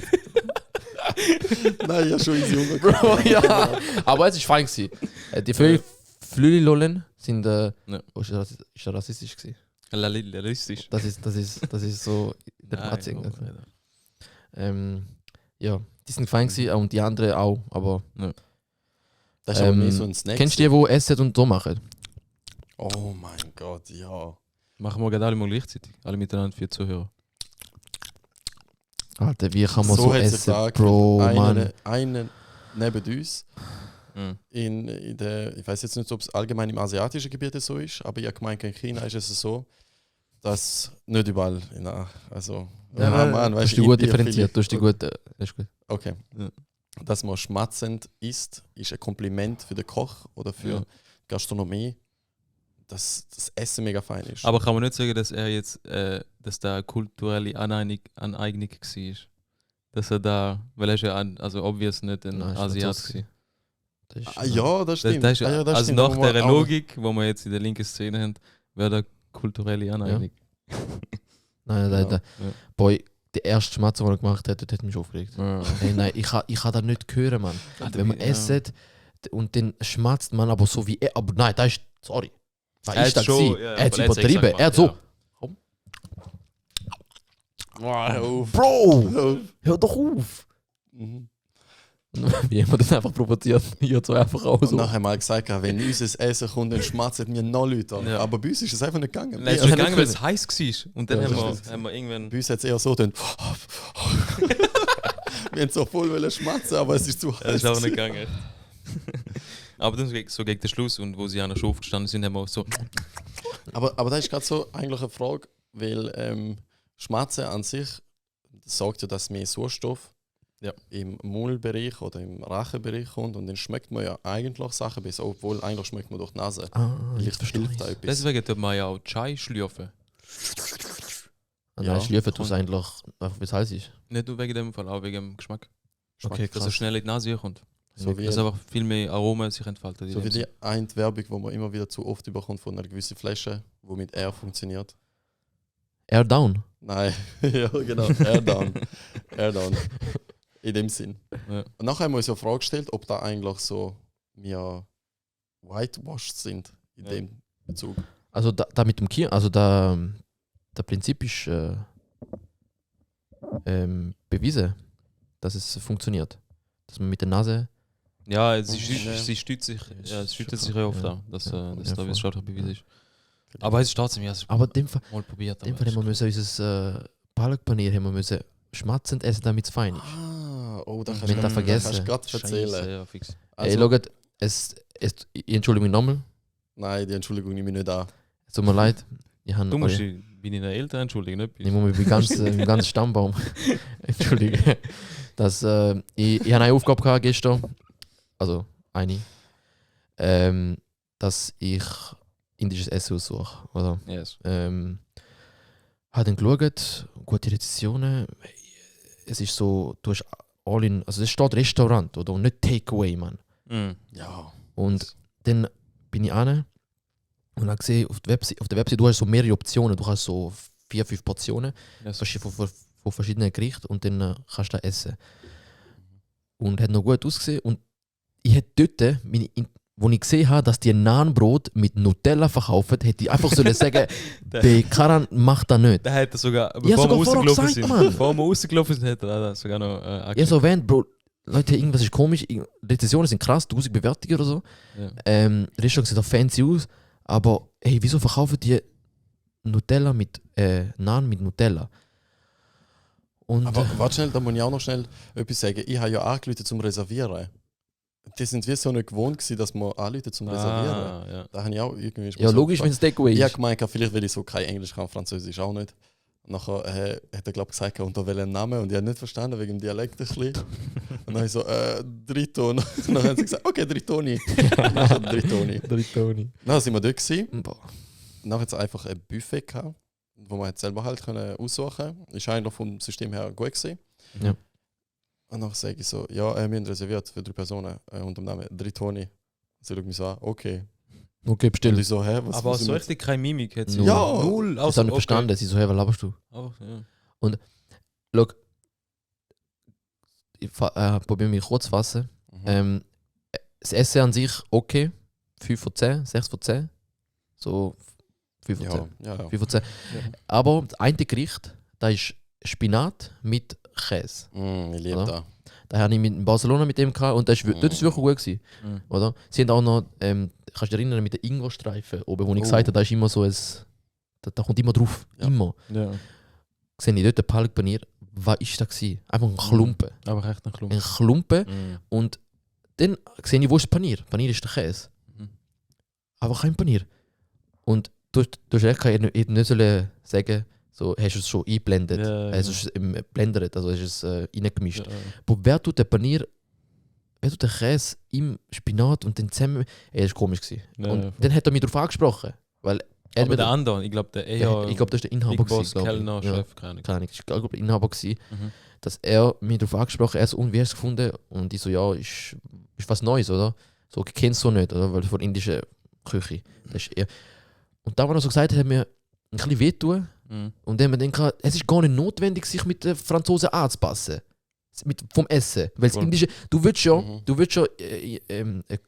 Nein, ich habe schon easy Hunger gehabt.
ja, aber es war fein gewesen. Die Flülilollen sind,
Ja.
oh, ist das rassistisch gewesen?
Realistisch.
Das ist so in der
Nein,
Matze.
oh, Alter.
Ja, die sind fein gewesen und die anderen auch, aber
Das ist aber mehr so ein Snack.
kennst du die, die essen und so machen?
Oh mein Gott, ja.
Machen wir gerade alle mal gleichzeitig. Alle miteinander für die Zuhörer.
Alter, wie kann man so,
hat sich
essen,
da
Bro, Mann.
einen neben uns.
Mhm.
In der, ich weiß jetzt nicht, ob es allgemein im asiatischen Gebiet so ist, aber ich habe gemeint, in China ist es so, dass nicht überall, also,
Du hast die gut differenziert, du hast die gut, das ist gut.
Okay.
Ja.
Dass man schmatzend isst, ist ein Kompliment für den Koch oder für
Ja.
Gastronomie, dass das Essen mega fein ist.
Aber kann man nicht sagen, dass er jetzt, dass da eine kulturelle Aneignung war? Dass er da, weil er ist ja also obvious nicht ein
Nein, ist
Asiat
Franzose.
gewesen.
Das ist,
Ja, das
Das,
stimmt.
das ist,
Ja, das
also
stimmt.
nach
Wo man
der
auch-
Logik, die wir jetzt in der linken Szene haben, wäre da kulturelle Aneignung.
Nein,
Ja.
Ja.
Boy, der erste Schmatzer, den er gemacht hat, das hat mich aufgeregt.
Ja.
Hey, nein, ich kann das nicht hören, Mann. Wenn man
Ja.
esset und dann schmatzt man aber so wie er. Aber nein, das ist. Sorry. Was
Er
ist
hat
das?
schon-
gewesen?
ja,
Er hat es
aber er hat's extra
übertrieben. Er hat so.
gemacht,
Hör auf.
Bro!
Hör auf.
Hör doch auf!
Mhm.
Wie haben wir das einfach provoziert? Hier so einfach auch
Und
so.
nachher mal gesagt, wenn unser Essen kommt, dann schmatzen mir noch Leute an.
Ja.
Aber bei uns ist es einfach nicht gegangen.
Nein, es
Bei
ist
Ja,
gegangen, weil
nicht
es heiß war. Und dann
Ja,
haben,
das
wir, haben wir irgendwann.
uns hat es eher so dann. Wir haben so voll wollen schmatzen, aber es ist zu heiß.
Es ist auch nicht gegangen. Aber dann so gegen den Schluss und wo sie an der Show aufgestanden sind, haben wir auch so.
Aber das ist gerade so eigentlich eine Frage, weil Schmatzen an sich sagt ja, dass mehr Sauerstoff im Maulbereich oder im Rachenbereich kommt und dann schmeckt man ja eigentlich Sachen besser, obwohl eigentlich schmeckt man durch die Nase. Vielleicht hilft da etwas.
Deswegen tut man ja auch Chai schlürfen.
Nein, schlürfen tust du eigentlich, einfach wie es heiß ist.
Nicht nur wegen dem Fall, auch wegen dem Geschmack.
Okay,
Dass er schnell in die Nase kommt.
So wie,
Dass einfach viel mehr Aromen sich entfalten.
so wie die eine Werbung, die man immer wieder zu oft überkommt von einer gewissen Flasche, die mit Air funktioniert.
Air down.
Nein, ja genau, Air down. Air down. In dem Sinn.
Ja.
Und nachher haben wir uns ja die Frage gestellt, ob da eigentlich so wir whitewashed sind in
Ja.
dem Bezug.
Also da mit dem Kier, also der Prinzip ist bewiesen, dass es funktioniert. Dass man mit der Nase.
Ja, sie
Ja.
stützt sich, ja, es stützt
Schon
sich
klar,
ja oft
ja.
an, dass
Ja,
da
voll.
wissenschaftlich bewiesen ist. Aber es ist trotzdem, ja, es ist
Aber in dem Fall,
mal probiert.
haben wir müssen unser Palakpanier haben wir müssen schmatzend essen, damit es fein ist.
Oh, da
Wir
kannst
haben das vergessen.
du gerade erzählen.
Ja, fix.
Ey, schaut, ich entschuldige mich nochmal.
Nein, die Entschuldigung nehme ich nicht an.
Es tut mir leid. Ich habe
Du musst dich bei deinen Eltern entschuldigen, nicht bei
Ich
uns.
muss mich beim ganzen Stammbaum entschuldigen. Ich habe eine Aufgabe gehabt gestern, also eine, dass ich indisches Essen aussuche. Oder?
Yes.
Habe dann geschaut, gute Rezensionen. Es ist so, du hast all in, also es steht Restaurant oder und nicht Takeaway, Mann.
Mm.
Ja.
Und dann bin ich an und habe gesehen, auf der Website, du hast so mehrere Optionen, du hast so 4-5 Portionen
Yes.
von verschiedenen Gerichten und dann kannst du da essen. Und hat noch gut ausgesehen. Und ich hätte dort, wo ich gesehen habe, dass die ein Nahenbrot mit Nutella verkaufen, hätte ich einfach sollen sagen, Bekaran macht das nicht.
Der hat er sogar,
Ja,
bevor wir
sogar vorher
rausgelaufen
gesagt,
sind,
Mann.
bevor wir rausgelaufen sind, hat er das sogar noch
Ja, so erwähnt, Bro, Leute, irgendwas ist komisch, Rezensionen sind krass, 1000 Bewertungen oder so.
Ja.
Restaurant sieht auch fancy aus, aber hey, wieso verkaufen die Nutella mit Naan mit Nutella? Und
Aber warte schnell, da muss ich auch noch schnell etwas sagen. Ich habe ja angerufen zum Reservieren. Die sind wie so nicht gewohnt gewesen, dass man anrufen zum Reservieren.
Ja.
Da habe ich auch irgendwie...
ja, logisch, wenn es Takeaway
Ich habe
ist.
gemeint, vielleicht weil ich so kein Englisch kann, Französisch auch nicht. Und nachher hat er glaube gesagt, unter welchem Namen. Und ich habe nicht verstanden, wegen dem Dialekt ein bisschen. Und dann habe ich so, Driton. Und dann haben sie gesagt, okay, Dritoni. Nachher Dritoni. Dann sind wir dort gewesen.
Boah.
Nachher hat es einfach ein Buffet gehabt, wo man jetzt selber halt können aussuchen konnte. Ist eigentlich vom System her gut gewesen.
Ja.
Und dann sage ich so, ja, wir haben reserviert für 3 Personen unter dem Namen Dritoni. Sie schaut mich so an, okay.
Okay,
Und
bestell.
ich so, hä, was
Aber
muss ich
so
mit-
richtig keine Mimik hat sie.
Null.
Ja.
Null.
Ich habe nicht verstanden, sie so, hey, was laberst du?
Oh, ja.
Schau, ich probiere mich kurz zu fassen.
Mhm.
Das Essen an sich okay, 5 von 10, 6 von 10. So 5 von 10.
Ja.
5 von 10. Aber das eine Gericht, das ist Spinat mit Käse.
Ich liebe
Oder?
das.
Da habe ich in Barcelona mit dem gehabt und das ist wirklich gut gewesen,
Mhm.
oder? Sie haben auch noch, kannst du dich erinnern, mit den Ingwerstreifen oben, wo ich
Oh.
gesagt habe, da ist immer so ein, da kommt immer drauf,
Ja.
immer.
Ja.
Sehe ich dort den Palak Panier, was ist das gewesen? Einfach ein Klumpen.
Aber recht ein Klumpen.
Ein Klumpen
Mhm.
und dann sehe ich, wo ist das Panier? Panier ist der Käse.
Mhm.
Aber kein Panier. Und du hast echt nicht sollen sagen, so, hast du es schon eingeblendet,
Ja,
hast du es blendert, also hast du es reingemischt.
Ja.
Aber wer tut den Panier, wer tut den Käse im Spinat und dann zusammen, das war komisch gewesen.
Ja,
Und
voll.
dann hat er mich darauf angesprochen, weil er
Aber der andere, ich glaube, der eher
ich glaube, das war der Inhaber,
Big Boss,
gewesen, glaub ich.
Kellner,
Ja.
Chef, keine Ahnung.
Keine Ahnung, ich glaube, der Inhaber gewesen,
Mhm.
dass er mich darauf angesprochen hat, und wie hast du es gefunden? Und ich so, ja, ist was Neues, oder? So, kennst du nicht, oder? Weil von indischer Küche. Das ist eher. Und da, was er so gesagt hat, hat mir ein bisschen wehtun.
Mhm.
Und dann haben wir gedacht, es ist gar nicht notwendig, sich mit den Franzosen anzupassen. Vom Essen. Weil das
Voll.
Indische, du willst ja,
Mhm.
ein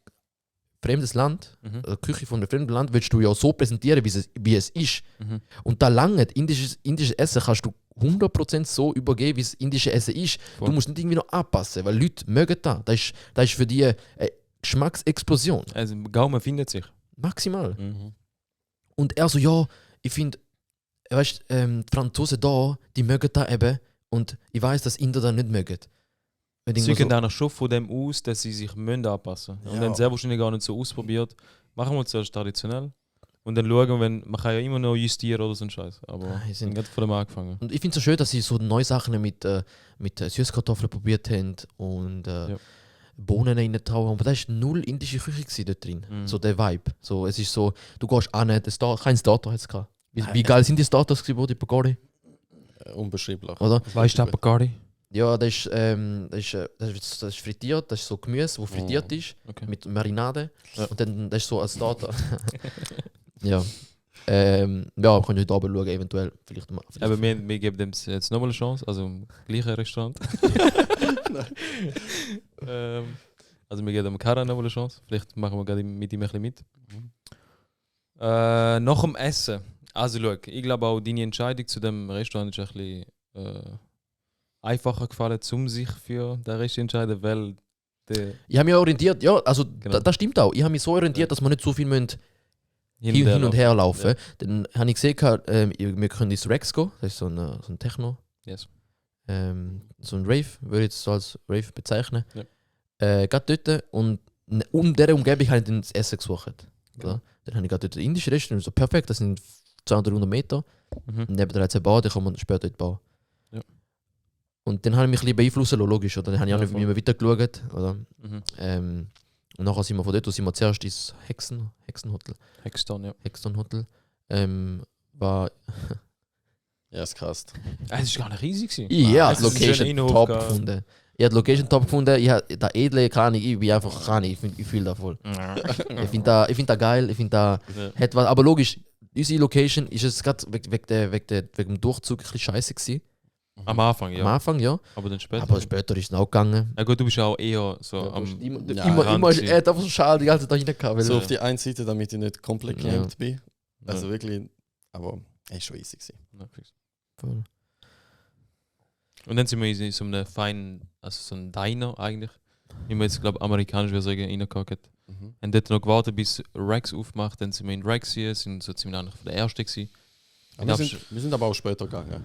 fremdes Land,
Mhm.
eine Küche von einem fremden Land, willst du ja so präsentieren, wie es ist.
Mhm.
Und da lange indisches Essen kannst du 100% so übergeben, wie das indische Essen ist.
Voll.
Du musst nicht irgendwie noch anpassen, weil Leute mögen das. Das ist für die eine Geschmacksexplosion.
Also, Gaumen findet sich.
Maximal.
Mhm.
Und er so, ja, ich finde, weißt die Franzosen da, die mögen das eben. Und ich weiß, dass Inder das nicht mögen. Und
Sie
irgendwo
gehen dann schon von dem aus, dass sie sich müssen anpassen müssen. Und
Ja.
dann sehr wahrscheinlich gar nicht so ausprobiert. Machen wir es zuerst traditionell. Und dann schauen, wenn man kann ja immer noch justieren oder so einen Scheiß. Aber
Die
wir
sind-
sind gerade von dem angefangen.
Und ich finde es so schön, dass sie so neue Sachen mit Süßkartoffeln probiert haben und
Ja.
Bohnen rein haben. Aber das war null indische Küche gewesen dort drin.
Mhm.
So der Vibe. So, es ist so, du gehst an, kein Starter hat es gehabt. Wie geil sind die Starters gewesen, die Pagode?
Unbeschreiblich.
Oder?
Weißt du, Bacardi?
Ja, das ist frittiert, das ist so Gemüse, das frittiert ist,
Okay.
mit Marinade.
Ja.
Und dann das ist so als Starter. Ja. Ja, könnt ihr heute Abend schauen, eventuell. Vielleicht mal.
Aber wir geben dem jetzt nochmal eine Chance, also im gleichen Restaurant. Also wir geben dem Karan nochmal eine Chance. Vielleicht machen wir gerade mit ihm ein bisschen mit. Nach dem Essen. Also schau, ich glaube auch deine Entscheidung zu dem Restaurant ist ein bisschen einfacher gefallen, um sich für den Rest zu entscheiden, weil der
Ich habe mich orientiert, ja, also
Genau.
das stimmt auch. Ich habe mich so orientiert,
Ja.
dass wir nicht so viel müssen hin und her laufen. Dann habe ich gesehen, wir können ins Rex gehen, das ist so ein Techno.
Yes.
So ein Rave, würde ich jetzt so als Rave bezeichnen.
Ja.
Gerade dort und um dieser Umgebung habe ich dann das Essen gesucht.
Ja.
Ja. Dann habe ich gerade dort ein indisches Restaurant, so perfekt, das sind 200, 300 Meter.
Mhm.
Neben der ein Bar, da kann man später dort bauen.
Ja.
Und dann habe ich mich ein bisschen beeinflussen lassen, logisch. Oder? Dann habe ich auch
Ja,
nicht
voll.
mehr weiter geschaut. Oder?
Mhm.
Und nachher sind wir von dort aus sind wir zuerst ins Hexenhotel.
Hexton, ja.
Hexenhotel. War
Ja, ist krass.
Es ist gar nicht riesig gewesen.
ich habe
Es
die
ist ein
Location
schöner Innenhof
top
gehabt.
gefunden. Ich habe die Location top gefunden. Ich habe der Edle kann ich bin einfach kann ich fühle da voll. Ich finde da geil. Ich finde da
Ja.
hat was. Aber logisch, unsere Location ist es gerade wegen dem Durchzug ein bisschen scheiße gewesen.
Am Anfang, ja.
Am Anfang, ja.
Aber dann später.
Aber später ist es auch gegangen.
Ja gut, du bist auch eher so
Ja,
am...
Ja,
immer
Rand
er hat einfach so schade die ganze Zeit da reingehauen.
So
weil-
auf die einen Seite, damit ich nicht komplett
Ja.
gelähmt bin. Also
Ja.
wirklich, aber es war schon easy gewesen.
Ja, fix.
Voll.
Und dann sind wir in so einem feinen, also so einem Diner eigentlich, wie man jetzt, glaube ich, amerikanisch würde sagen, reingehackt.
Mhm.
Haben dort noch gewartet, bis Rex aufmacht, dann sind wir in Rex hier, sind so ziemlich eigentlich der Erste gewesen.
Aber wir sind aber auch später gegangen.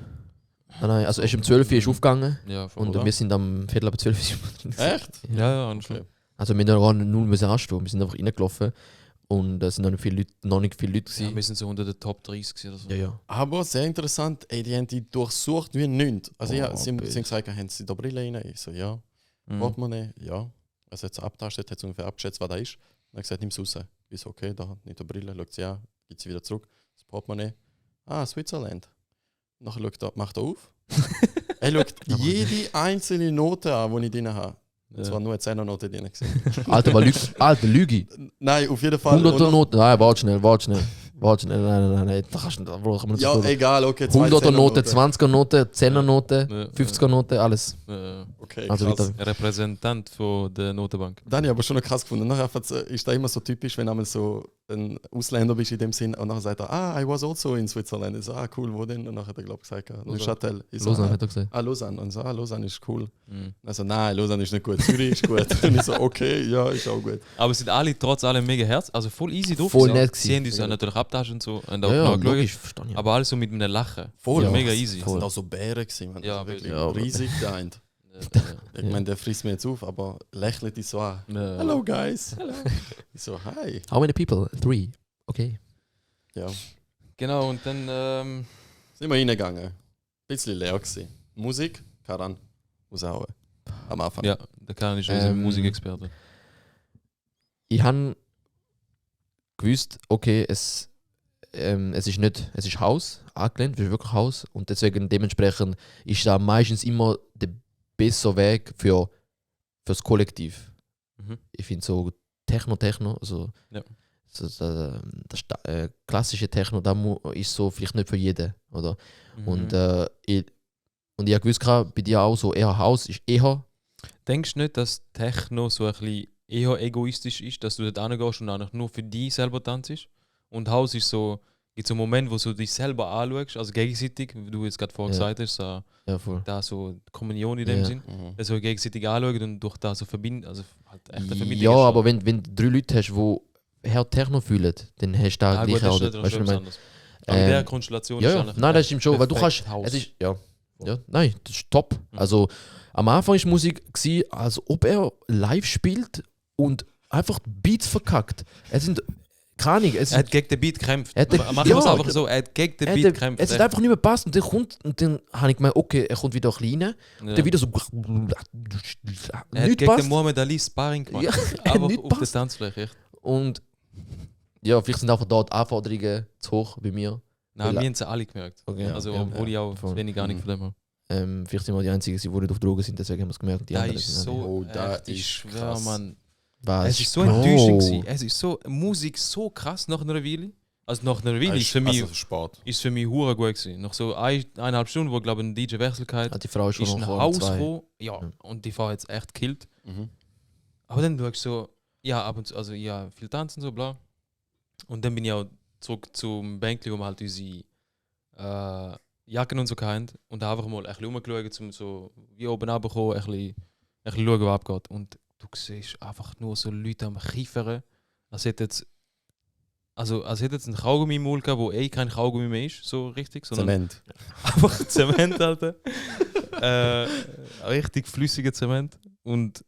Nein, also erst um 12 Uhr ist aufgegangen
Ja, voll.
und
Oder?
wir sind am Viertel ab 12 Uhr drin.
Echt?
Ja, ja, anscheinend.
Okay.
Also wir haben null müssen anstehen. Wir sind einfach reingelaufen und es sind noch nicht viele Leute
Ja,
gewesen.
wir sind so unter den Top 30 gewesen oder so.
Ja, ja.
Aber sehr interessant, ey, die haben die durchsucht wie nichts. Also
Oh,
ja, sie haben
bitte.
gesagt, haben sie da Brille rein? Ich so, ja.
Mhm.
Portemonnaie, ja. Also hat sie abtastet, hat sie ungefähr abgeschätzt, was da ist. Dann hat gesagt, nimm es raus. Ich so, okay, da nicht eine Brille, schaut sie an, gibt sie wieder zurück. Das Portemonnaie. Ah, Switzerland. Nachher macht er auf. Er schaut jede einzelne Note an, die ich drin habe.
Ja.
Es war nur eine 10er-Note drin. gewesen.
Alter, war Alter, Lüge.
Nein, auf jeden Fall.
100er
Und
Note. Nein, warte schnell. Nein. Da kannst du nicht. Da kann man nicht
ja,
so tun.
egal, okay. zwei
100er Note,
10er-Noten.
20er Note, 10er Note,
Ja,
50er Note, alles.
Okay,
Also
krass.
wieder.
Repräsentant von der Notenbank.
Das habe ich aber schon noch krass gefunden. Nachher ist da immer so typisch, wenn du so ein Ausländer bist in dem Sinn und nachher sagt er, I was also in Switzerland. Ich so, cool, wo denn? Und nachher hat er, glaube ich, gesagt, Neuchâtel. Ich so,
Lausanne hat er gesagt.
Lausanne. Und so, Lausanne ist cool.
Mhm.
Also, nein, Lausanne ist nicht gut, Zürich ist gut. Und ich so, okay, ja, ist auch gut.
Aber es sind alle trotz allem mega Herz, also voll easy drauf.
Voll
gewesen.
nett
Sie
gewesen.
haben uns ja natürlich abtaschen und so und auch
Ja, ja,
nachgeschaut.
logisch, verstehe ich.
Aber alles so mit einem Lachen.
Voll,
Ja,
mega easy.
Das sind auch so Bären gewesen, man.
Ja,
Also wirklich
ja, aber-
riesig der eine. Ich
Ja.
meine, der frisst mir jetzt auf, aber lächelt dich so an.
Ja.
Hello, guys. Hello. Ich so, hi.
How many people? 3. Okay.
Ja,
Genau, und dann
sind wir reingegangen. Bisschen leer gewesen. Musik, Karan, raushauen. Am Anfang.
ja, der Karin ist unser
Ähm,
Musikexperte.
Ich habe gewusst, okay, es ist nicht, es ist Haus, angelehnt, es ist wirklich Haus und deswegen dementsprechend ist da meistens immer der bessere Weg fürs Kollektiv.
Mhm.
Ich finde so Techno, also
Ja.
so, das klassische Techno, da ist so vielleicht nicht für jeden, oder?
Mhm.
Und ich habe gewusst, bei dir auch so eher Haus ist eher.
Denkst du nicht, dass Techno so ein bisschen eher egoistisch ist, dass du dort hingehst und eigentlich nur für dich selber tanzt? Und Haus ist so, gibt so einen Moment, wo du dich selber anschaust, also gegenseitig, wie du jetzt gerade vorhin
Ja.
gesagt hast, so,
Ja, voll.
da so Kommunion in dem
Ja.
Sinn,
Mhm.
also gegenseitig anschauen und durch das so verbinden, also halt echt eine Verbindung.
Ja,
ist schon-
aber wenn du 3 Leute hast, die Hard Techno fühlen, dann hast du da
Ah, gut,
gleich
das
auch.
ist natürlich
Weißt du,
schon
was ich
etwas
meine?
anderes. Aber in der
Ähm,
Konstellation
Ja,
ist
ja.
eigentlich
Nein, das stimmt schon, weil du kannst.
perfekt Haus.
Es ist, ja, nein, das ist top. Also am Anfang war Musik, gewesen, als ob er live spielt und einfach Beats verkackt. Es sind keine Ahnung,
Er hat gegen den Beat gekämpft.
Er hat-
Machen wir es
ja,
einfach so, er hat gegen den
es
Beat gekämpft.
hat einfach nicht mehr gepasst und dann habe ich gemeint, okay, er kommt wieder klein,
Ja.
dann wieder so...
Er hat
Nicht
gegen
passt.
den Mohamed Ali Sparring gemacht.
Ja,
Einfach
nicht
auf der
passt.
Tanzfläche. Echt.
Und ja, vielleicht sind einfach dort Anforderungen zu hoch bei mir.
Nein,
Weil-
wir haben es alle gemerkt.
Okay.
Also,
ja,
obwohl ich auch
voll.
wenig Ahnung von dem habe.
Vielleicht sind wir die Einzigen, die nicht auf Drogen sind, deswegen haben wir es gemerkt. Die
Da
anderen
ist
sind
so,
Oh, da
echt, ich
ist
schwöre,
krass.
Mann.
Was?
Es ist so enttäuschend gewesen. Es ist so, Musik so krass nach einer Weile. Also nach einer Weile ist für mich,
Also Sport.
ist für mich hure gut gewesen. Nach so 1,5 Stunden, wo glaube ich ein DJ Wechsel hatte,
Ah, die Frau ist schon
ist ein
noch
Haus
um 2.
gekommen. Ja,
Ja.
und die Frau hat es echt gekillt.
Mhm.
Aber dann schaust du so, ja, ab und zu, also ja, viel tanzen so, bla. Und dann bin ich auch zurück zum Bänkli, wo wir halt unsere Jacken und so hatten. Und da einfach mal ein bisschen rumgeschaut, um so wie oben runterzukommen, ein bisschen schauen, was abgeht. Und du siehst einfach nur so Leute am Kiefern, als hätte jetzt ein Kaugummi im Mund gehabt, wo kein Kaugummi mehr ist, so richtig, sondern
Zement.
einfach Zement, Alter. Richtig flüssiger Zement. Und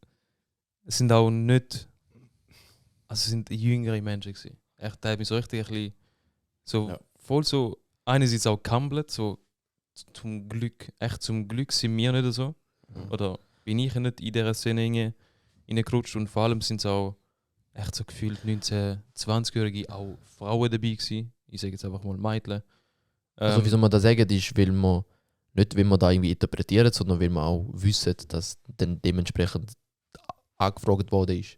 es sind auch nicht. Also es sind jüngere Menschen gewesen. Echt, da hat mich so richtig ein bisschen. So,
Ja.
voll so. Einerseits auch gehumbelt, so zum Glück. Echt zum Glück sind wir nicht so.
Mhm.
Oder bin ich nicht in dieser Szene reingerutscht. Und vor allem sind es auch echt so gefühlt 19-, 20-Jährige auch Frauen dabei gewesen. Ich sage jetzt einfach mal Mädchen.
Also wie soll man das sagen, das ist, weil man nicht, weil man da irgendwie interpretiert, sondern weil man auch wissen, dass dann dementsprechend angefragt worden ist.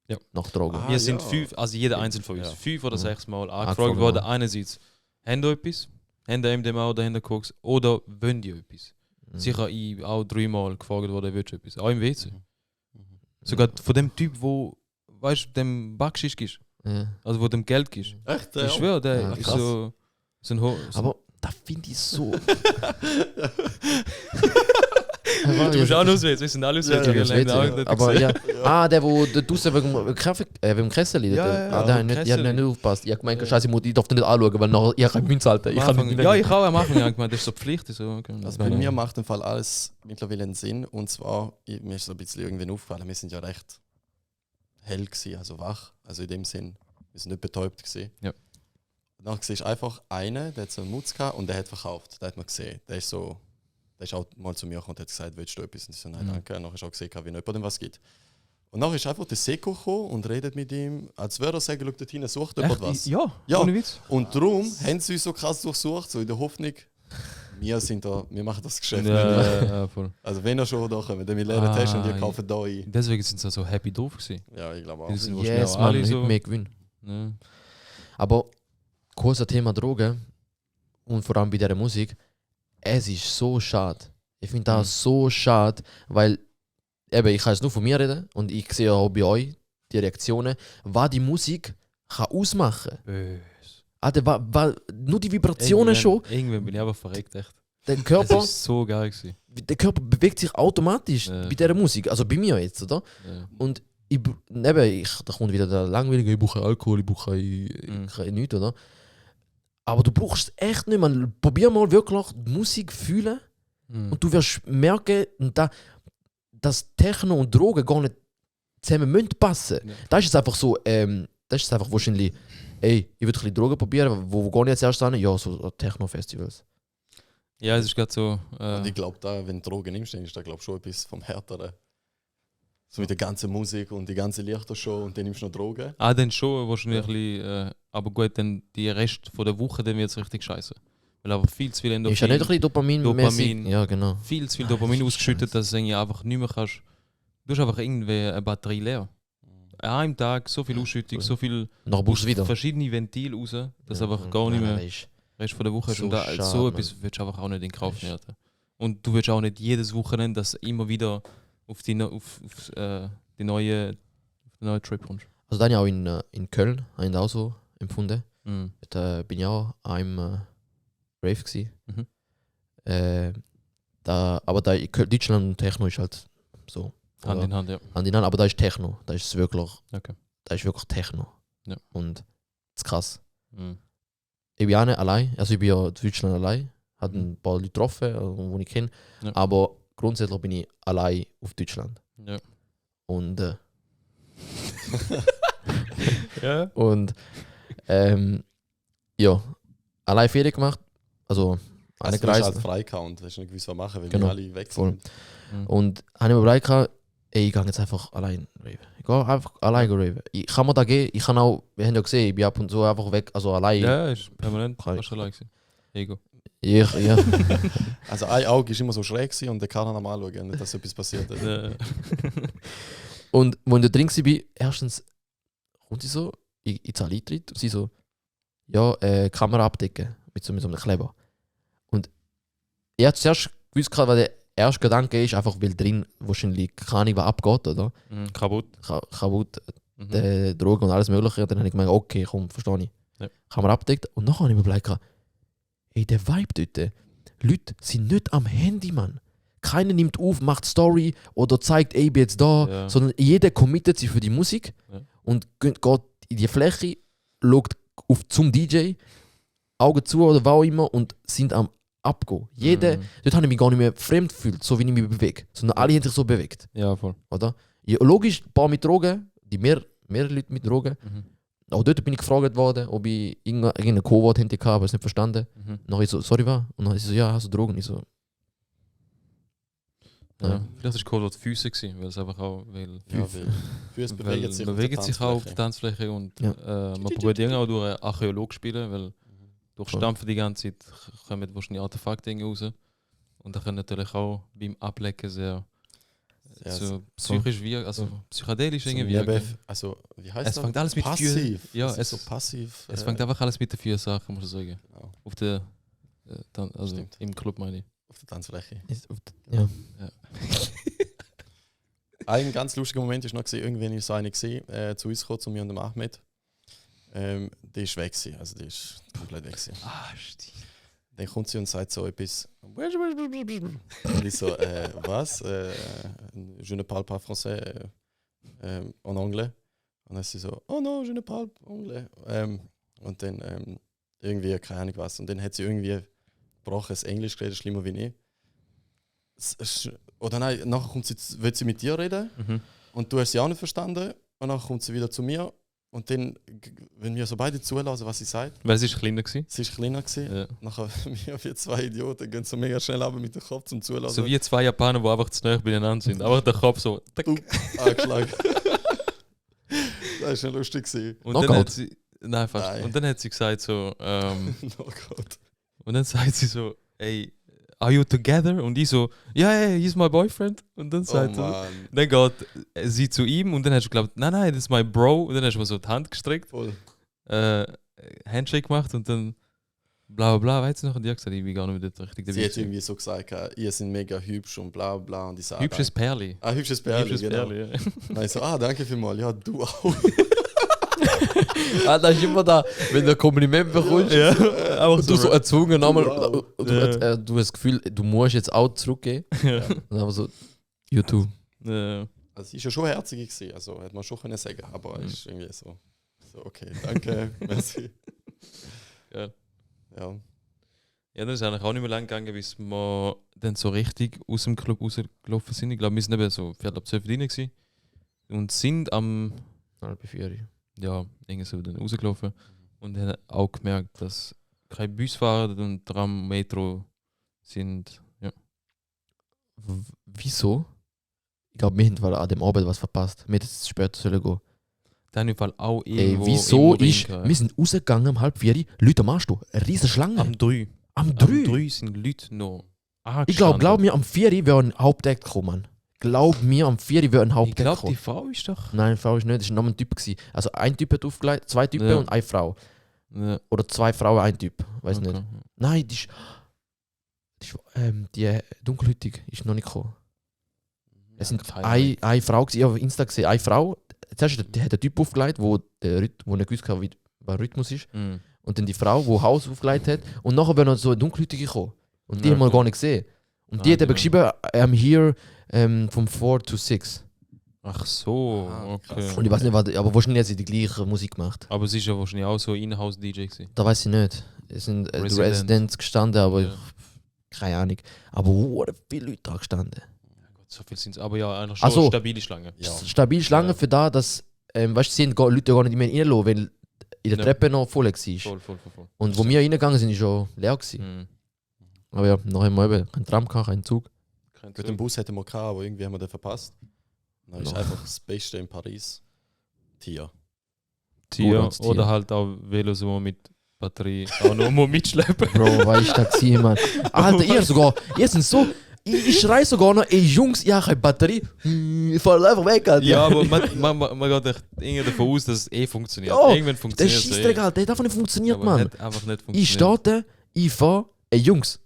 Ja.
Nach Drogen.
Ah,
Wir sind
ja.
5, also jeder einzelne von uns,
Ja.
5 oder
Mhm.
6 Mal
Angefragt
angefragt worden.
worden.
Einerseits, haben ihr etwas? Haben ihr MDMA oder haben ihr Koks? Oder wollen die etwas?
Mhm.
Sicher ich auch 3 Mal gefragt worden, willst du etwas? Auch im WC.
Mhm.
Sogar von dem Typ, wo, weißt du, dem Backschisch gibst.
Ja.
Also wo dem Geld gibst.
Echt?
Ich schwöre, der
Ja,
ist
krass.
so ein
Aber da finde ich so.
Du bist auch nur Schweiz, wir sind alle Schweiz.
Ja,
wir
Ja,
haben
Schweizer,
auch
ja.
nicht
Aber
gesehen.
ja. Der wo draußen wegen dem Kessel liegt.
Ja, ja, ja,
Der hat
am
nicht, die
Kessel.
haben nicht aufgepasst. Ich habe gemeint, Scheiße, ich darf den nicht anschauen, weil nachher ich kann Münze halten. Ich
Am
kann
Anfang,
nicht
ja, ich auch am Anfang gemeint, das ist so Pflicht. So, okay.
Also bei mir macht im Fall alles mittlerweile einen Sinn. Und zwar, mir ist so ein bisschen irgendwann aufgefallen, wir sind ja recht hell gewesen, also wach. Also in dem Sinn, wir sind nicht betäubt gewesen.
Ja.
Und dann siehst du einfach einen, der hat so einen Mutz gehabt und der hat verkauft. Der hat man gesehen. Der ist auch mal zu mir gekommen und hat gesagt, willst du etwas? Und ich so, nein,
Mhm.
danke. Und dann hast du auch gesehen, wie jemandem was gibt. Und dann ist einfach der Seko gekommen und redet mit ihm, als würde er sagen, schau dort hinten, sucht jemand was.
Ja,
Ja.
ohne Witz.
Und darum haben sie uns so krass durchsucht, so in der Hoffnung, wir machen das Geschäft nicht.
Ja, voll.
Also wenn ihr schon da kommt, dann wir lernen testen und ihr kauft da ein.
Deswegen sind sie so happy drauf gewesen.
Ja, ich glaube auch.
Die sind
Yes,
wahrscheinlich auch
man,
alle
heute
so.
mehr gewinnen.
Ja.
Aber kurz Thema Drogen und vor allem bei dieser Musik, es ist so schade. Ich finde das so schade, weil eben, ich kann es nur von mir reden und ich sehe auch bei euch die Reaktionen, was die Musik kann ausmachen kann.
Bös.
Alter, nur die Vibrationen schon,
Irgendwann bin ich einfach verreckt, echt.
der
Das
Körper,
ist so geil gewesen.
der Körper bewegt sich automatisch
Ja.
bei dieser Musik. Also bei mir jetzt, oder?
Ja.
Und da kommt wieder der langweilige, ich brauche Alkohol, ich brauche nichts, oder? Aber du brauchst es echt nicht, man. Probier mal wirklich die Musik fühlen
Mhm.
und du wirst merken, dass Techno und Drogen gar nicht zusammen müssen passen.
Ja.
Das ist einfach so, das ist einfach wahrscheinlich, ey, ich würde ein bisschen Drogen probieren, wo gehen jetzt erst an? Ja, so Techno-Festivals.
Ja, es ist gerade so.
Und ich glaube, da, wenn du Drogen nimmst, dann ist da glaub, schon etwas vom Härteren. So mit der ganzen Musik und die ganze Lichtershow und dann nimmst du noch Drogen.
Dann schon wahrscheinlich ein bisschen, aber gut, dann die Rest von der Woche, dann wird es richtig scheiße. Weil aber viel zu viel Endorphin,
Ist ja nicht ein bisschen Dopamin.
Dopamin.
Ja, genau.
viel zu viel
Nein,
Dopamin
das ist
ausgeschüttet,
scheiße.
dass du irgendwie einfach nicht mehr kannst. Du hast einfach irgendwie eine Batterie leer. An einem Tag so viel Ausschüttung,
cool.
so viel
Nachher brauchst du es wieder.
verschiedene Ventile raus, dass
Ja,
einfach gar nicht
nein,
mehr
nein, ist-
Rest von der Woche hast.
So
Und da,
schade,
so
Mann.
etwas willst du einfach auch nicht in Kauf
Weißt.
nehmen. Alter. Und du willst auch nicht jedes Wochenende, dass du immer wieder auf die neue Trip kommst.
Also dann ja auch in Köln, habe ich das auch so empfunden.
Mhm.
Da bin ich auch an einem Rave gewesen.
Mhm.
Aber Deutschland und Techno ist halt so
Hand in Hand, ja.
Hand in Hand, aber da ist Techno, da ist wirklich,
Okay.
da ist wirklich Techno.
Ja.
Und das ist krass.
Mhm.
Ich bin auch nicht allein, also ich bin ja in Deutschland allein, habe ein paar Leute getroffen, die ich kenne,
Ja.
aber grundsätzlich bin ich allein auf Deutschland.
Ja.
Und
Ja.
Und Ja, allein Ferien gemacht. Also,
Also du hast
gereist.
halt Freicount, hast du nicht gewusst, was machen, weil
Genau.
wir alle weg
Voll.
sind.
Und habe ich mir überlegt, ey, ich gehe jetzt einfach allein raven. Ich gehe einfach allein raven. Ich kann mir da gehen, ich kann auch, wir haben ja gesehen, ich bin ab und zu einfach weg, also allein.
Ja, ist permanent
Kann ich-
fast allein gewesen. Ego.
Ja.
Also ein Auge ist immer so schräg gewesen und der kann dann mal schauen, nicht, dass etwas passiert ist.
Ja.
Und wenn ich da drin war, erstens kommt sie so, ich zahle Eintritt und sie so, ja, Kamera abdecken mit so einem Kleber. Und ich habe zuerst gewusst, was der erste Gedanke ist, einfach weil drin wahrscheinlich keine Ahnung, was abgeht, oder?
Kaputt.
Kaputt,
Mhm.
Drogen und alles mögliche. Und dann habe ich gemeint, okay, komm, verstehe ich.
Ja.
Kamera abdeckt. Und nachher habe ich mir überlegt, ey, der Vibe dort, Leute sind nicht am Handy, Mann. Keiner nimmt auf, macht Story oder zeigt, ey, ich bin jetzt da,
Ja.
sondern jeder committet sich für die Musik
Ja.
und geht in die Fläche, schaut zum DJ, Augen zu oder was auch immer und sind am Abgehen. Jeder, dort habe ich mich gar nicht mehr fremd gefühlt, so wie ich mich bewege, sondern alle haben sich so bewegt,
Ja, voll.
oder? Ja, logisch, ein paar mit Drogen, mehrere Leute mit Drogen.
Mhm.
Auch dort bin ich gefragt worden, ob ich irgendein Codewort hätte, aber es nicht verstanden.
Mhm.
Nachher ich so, sorry, was? Und dann ist so, ja, hast du Drogen? Ich so,
Ja. Vielleicht war Codewort Füße gewesen, weil es einfach auch, weil
Füße
weil
bewegen sich
man bewegt sich auch auf der Tanzfläche und
Ja.
man probiert irgendwie auch durch einen Archäolog spielen, weil durch
Voll.
Stampfen die ganze Zeit kommen wahrscheinlich Artefakte raus. Und da können natürlich auch beim Ablecken sehr
Ja,
so psychisch wirken, also psychedelisch
so
irgendwie wirken.
also, wie heißt
Es
das?
fängt alles mit
passiv.
Ja,
Das ist
es-
so passiv.
Es fängt einfach alles mit den vier Sachen, muss ich sagen.
Genau,
Auf der, also
Stimmt.
im Club meine ich.
auf der Tanzfläche.
ja.
Ein ganz lustiger Moment war noch, irgendwann ist so eine gesehen, zu uns gekommen, zu mir und dem Ahmed. Die ist weg gewesen, also die ist komplett weg gewesen.
Ah, stimmt.
Dann kommt sie und sagt so etwas. Und ich so, was? Je ne parle pas français en anglais. Und dann ist sie so, oh no, je ne parle pas anglais. Und dann irgendwie, keine Ahnung was. Und dann hat sie irgendwie gebrochenes Englisch geredet, schlimmer wie ich. Oder nein, nachher kommt sie, will sie mit dir reden
Mhm.
und du hast sie auch nicht verstanden. Und dann kommt sie wieder zu mir. Und dann, wenn wir so beide zulassen, was sie sagt,
Weil sie war kleiner gewesen.
sie war kleiner gewesen.
Ja.
Nachher, wir wie zwei Idioten gehen so mega schnell ab mit dem Kopf zum Zulassen.
So wie zwei Japaner, die einfach zu nah beieinander sind. Aber der Kopf so. Tack.
Angeschlagen. Das war schon lustig gewesen.
Und
Knockout.
dann hat sie. Nein, fast.
Nein.
Und dann hat sie gesagt so.
Oh Gott.
Und dann sagt sie so, ey, are you together? Und ich so, ja, yeah, he's my boyfriend. Und dann
Oh
sagt er,
Mann.
dann geht sie zu ihm und dann hast du geglaubt, nein, das ist mein Bro. Und dann hast du mir so die Hand gestreckt,
Voll.
Handshake gemacht und dann bla bla bla. Weißt du noch? Und die hat gesagt, ich will gar nicht mehr dort richtig
Sie
dabei
hat
sein.
irgendwie so gesagt, ihr seid mega hübsch und bla bla. Und ich sage,
Hübsches Perli.
hübsches Perli,
Hübsches
genau.
Perli, ja.
Und ich so, danke vielmals. Ja, du auch.
Das ist immer da, wenn du ein Kompliment bekommst
Ja, aber
und du so erzwungen nochmal,
Wow.
du hast das Gefühl, du musst jetzt auch zurückgehen.
Ja.
Und dann so, YouTube.
Ja.
Also, sie ist ja schon herzig gewesen, also hätte man schon können sagen. Aber es ist irgendwie so, okay, danke, merci.
Ja.
Ja.
Ja, dann ist eigentlich auch nicht mehr lang gegangen, bis wir dann so richtig aus dem Club rausgelaufen sind. Ich glaube, wir sind eben so 11:45 drin gewesen und sind am,
Halb 4.
ja, irgendwie so dann rausgelaufen und haben auch gemerkt, dass kein Bus fahren und Tram, Metro sind, ja.
Wieso? Ich glaube, wir haben an dem Abend was verpasst. Wir hätten jetzt später sollen gehen.
Dann im Fall auch
Ey,
irgendwo
wieso
im
ist.
Ring,
Wir sind rausgegangen um 3:30. Leute am Arsch, du. Eine riesen Schlange.
am 3.
Am
Am
3.
3 sind Leute noch
Ich glaub mir, am 4 wäre ein Hauptdeck gekommen, Mann. Glaub mir, am 4 wäre ein
Ich
Hauptdeck
glaube, die
gekommen.
Frau ist doch.
Nein, Frau ist nicht. Das war noch ein Typ. Gewesen. Also ein Typ hat aufgelegt, zwei Typen
Ja.
und eine Frau.
Ja,
Oder zwei Frauen, ein Typ. Weiß
okay.
nicht. Nein, die Dunkelhütig ist noch nicht gekommen. Es sind
keine Ahnung.
eine Frau, gewesen, ich habe auf Insta gesehen, eine Frau. Zuerst hat der Typ aufgelegt, wo nicht gewusst hat, wie was Rhythmus ist.
Mhm.
Und dann die Frau, die Haus aufgelegt hat. Und nachher wäre noch so eine Dunkelhütige gekommen. Und die
Ja,
haben wir
okay.
gar nicht gesehen. Und die
Ah,
hat eben
genau.
geschrieben, I'm here from 4 to 6.
Ach so,
Ah,
okay.
krass.
Und ich weiß nicht, aber wahrscheinlich hat sie die gleiche Musik gemacht.
Aber sie ist ja wahrscheinlich auch so In-House-DJ gewesen.
Da weiß ich nicht. Es sind die
Resident.
Residents gestanden, aber
Ja.
keine Ahnung. Aber viele Leute da gestanden.
Gut, so viel sind es. Aber ja, eigentlich schon
Ach so.
stabile Schlange.
Ja.
Stabil Schlange
Ja.
für da, dass, weißt du, sie haben Leute gar nicht mehr reinlassen, weil in der
Ja.
Treppe noch voll war.
Voll.
Und wo wir reingegangen sind, war schon leer gewesen.
Mhm.
Aber ja, noch haben wir eben keinen Tram gehabt, keinen Zug.
Mit dem Bus hätten wir gehabt, aber irgendwie haben wir den verpasst. Dann ist
No.
einfach das Beste in Paris. Tier.
Tier
Gut als Tier.
oder halt auch Velos, die man mit Batterie auch noch mal mitschleppen.
Bro, weißt du, das Mann. Alter, ihr sind so. Ich schrei sogar noch, ey Jungs, ich habe keine Batterie. Ich fahr einfach weg, Alter.
Ja, aber man geht echt irgendwie davon aus, dass es funktioniert.
Ja,
Irgendwann
Der
funktioniert es.
Scheissdreck, Alter, der hat einfach nicht funktioniert,
aber
Mann.
hat einfach nicht
Ich
funktioniert.
starte, ich fahr, ey Jungs,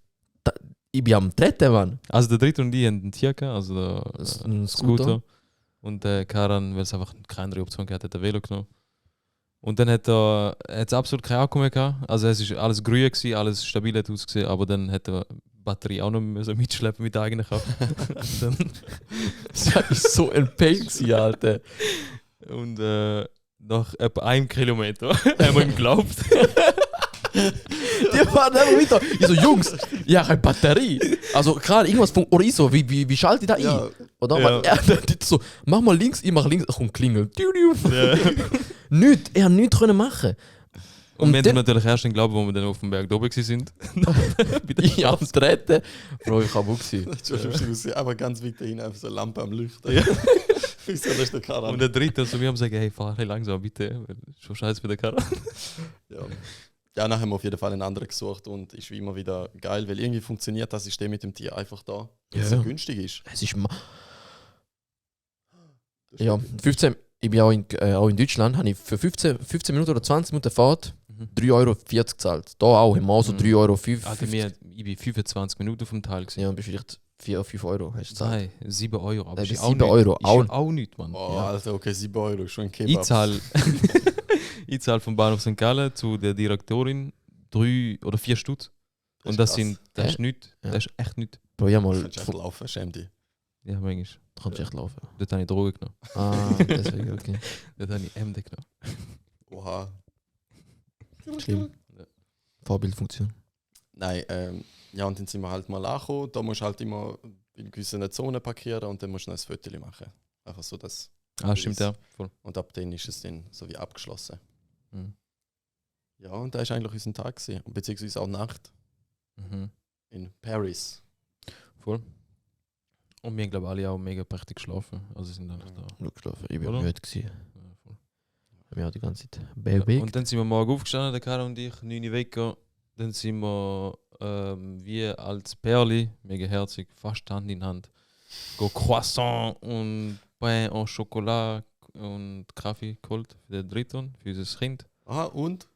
ich bin am Treten, Mann.
Also der dritte und die haben ein Tier gehabt, also der
Das ist ein
Scooter.
Scooter.
Und der Karan, weil es einfach keine andere Option gehabt hat, hat der Velo genommen. Und dann hat er absolut keinen Akku mehr gehabt. Also es war alles grün, gewesen, alles stabil hat ausgesehen, aber dann hat er die Batterie auch noch müssen mitschleppen mit der eigenen Kraft. Dann-
Das war so ein Pain gewesen, Alter.
Und nach etwa 1 Kilometer haben wir ihm geglaubt.
Die fahren einfach weiter. Ich so, Jungs, ich habe keine Batterie. Also gerade irgendwas von, oder ich so, wie schalte ich da ein?
Ja,
Oder
Ja.
er hat so, mach mal links, ich mach links, ach und klingelt.
Ja.
Nicht, er hat nichts können machen.
Und wir haben ihm
dann-
natürlich erst geglaubt, wo wir dann auf dem Berg oben waren.
Ich am Treten. Bro, ich hab auch gesehen.
das ist schon lustig aussehen. Aber ganz weit dahin einfach so eine Lampe am Leuchten. Ja. Wieso das ist der Karan?
Und der dritte zu mir haben gesagt, hey, fahr hey, langsam bitte. Weil schon scheiße für den Karan.
Ja. Ja, nachher haben wir auf jeden Fall einen anderen gesucht und ist wie immer wieder geil, weil irgendwie funktioniert das System mit dem Tier einfach da, weil es
Ja.
so günstig ist.
Es ist ja, 15, ich bin auch in Deutschland, habe ich für 15 Minuten oder 20 Minuten Fahrt 3,40 Euro gezahlt. Da auch, haben wir auch so
Mhm.
3,50
Alter, ich bin 25 Minuten vom Teil gewesen.
Ja, und bist vielleicht 4 oder 5 Euro. Hast du gezahlt.
Nein, 7 Euro. Aber
Das
ist
ist
auch
7
nicht.
Euro,
Ist
auch-
auch nicht, Mann.
Oh,
Ja.
Alter, okay, 7 Euro, schon ein Kebab.
Ich zahle ich zahl vom Bahnhof St. Gallen zu der Direktorin 3 oder 4 Stutz. Und das ist nichts.
Ja.
Das ist echt nichts.
Bro, ja
Du
mal,
kannst echt laufen, schäm dich.
Ja, manchmal.
kannst du echt laufen.
Dort habe ich Drogen genommen.
Ah, deswegen, okay.
Dort habe ich MD genommen.
Oha.
Schlimm. Vorbildfunktion.
Nein, ja, und dann sind wir halt mal angekommen. Da musst du halt immer in gewissen Zonen parkieren und dann musst du noch ein Foto machen. Einfach so, dass.
Ah, stimmt, ja. Voll.
Und ab dann ist es dann so wie abgeschlossen.
Mhm.
Ja, und da war eigentlich unser Tag, gewesen, beziehungsweise auch Nacht
Mhm.
in Paris.
Voll. Und wir haben, glaube ich, alle auch mega prächtig geschlafen. Also sind eigentlich da.
Nur geschlafen. Ich bin
Oder?
müde gewesen.
Ja, voll.
Ich bin auch die ganze Zeit
Ja,
bewegt.
und dann sind wir morgen aufgestanden, der Karin und ich, 9 Uhr weggegangen. Dann sind wir wie als Perli, mega herzig, fast Hand in Hand, go Croissant und Pain au Chocolat und Kaffee geholt für den Dritten, für unser Kind.
Aha, und?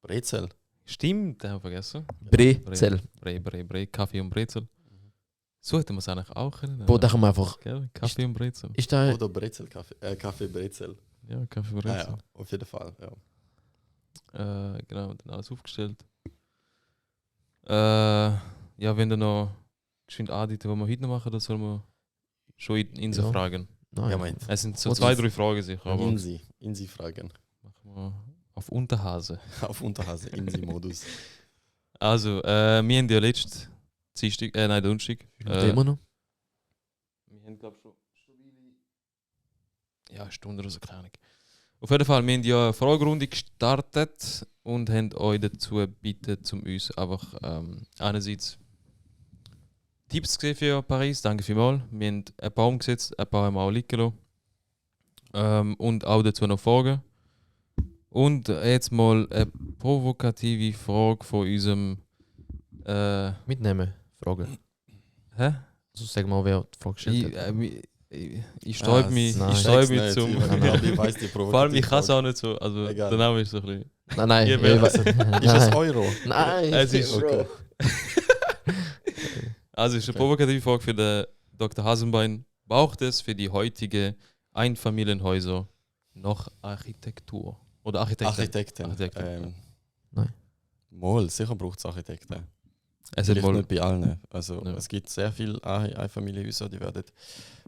Brezel.
Stimmt, haben wir vergessen.
Brezel.
Bre, Kaffee und Brezel. So hätten wir es eigentlich auch können.
Bro, da kann man einfach.
Gell? Kaffee und Brezel.
Ist da.
Oder Brezelkaffee. Kaffee Brezel.
Ja, Kaffee und
Ah,
Brezel.
ja, auf jeden Fall. Ja.
Genau, dann alles aufgestellt. Ja, wenn du noch geschwind andeuten, was wir heute noch machen, dann sollen wir schon in so
Ja.
fragen.
Nein.
Ja, meint.
Es sind so
Was
2,
ist-
3 Fragen sicher, aber
Insi fragen.
machen wir auf Unterhase.
Auf Unterhase, Insi-Modus.
Also, wir haben ja letzten Donnerstag.
Immer noch.
Wir haben, glaube ich, schon stabile. Ja, eine Stunde oder so, keine Ahnung. Auf jeden Fall, wir haben ja eine Fragerunde gestartet und haben euch dazu gebeten, um uns einfach einerseits Tipps gesehen für Paris, danke vielmals. Wir haben einen Baum gesetzt, ein paar haben wir auch liegen lassen. Und auch dazu noch Fragen. Und jetzt mal eine provokative Frage von unserem.
Mitnehmen. Fragen.
Hä?
Also sag mal, wer die Frage gestellt hat.
Ich sträube mich,
nein.
ich sträube mich
Check's
zum.
nicht, aber ich weiss die
Vor allem, ich kann es
Provokative
auch nicht so. Also,
Egal.
der Name ist so ein bisschen.
Nein, nein.
Ja,
ich
wer-
weiß-
Frage. Ist es
Nein.
Euro?
Nein.
Es ist-
Okay.
Also, es ist eine provokative Frage für den Dr. Hasenbein. Braucht es für die heutige Einfamilienhäuser noch Architektur? Oder Architekten?
Architekten.
Architekten,
Nein.
Mal, sicher braucht es Architekten.
Es hat
Vielleicht
mal,
nicht bei allen. Also,
Ja.
es gibt sehr viele Einfamilienhäuser, die werden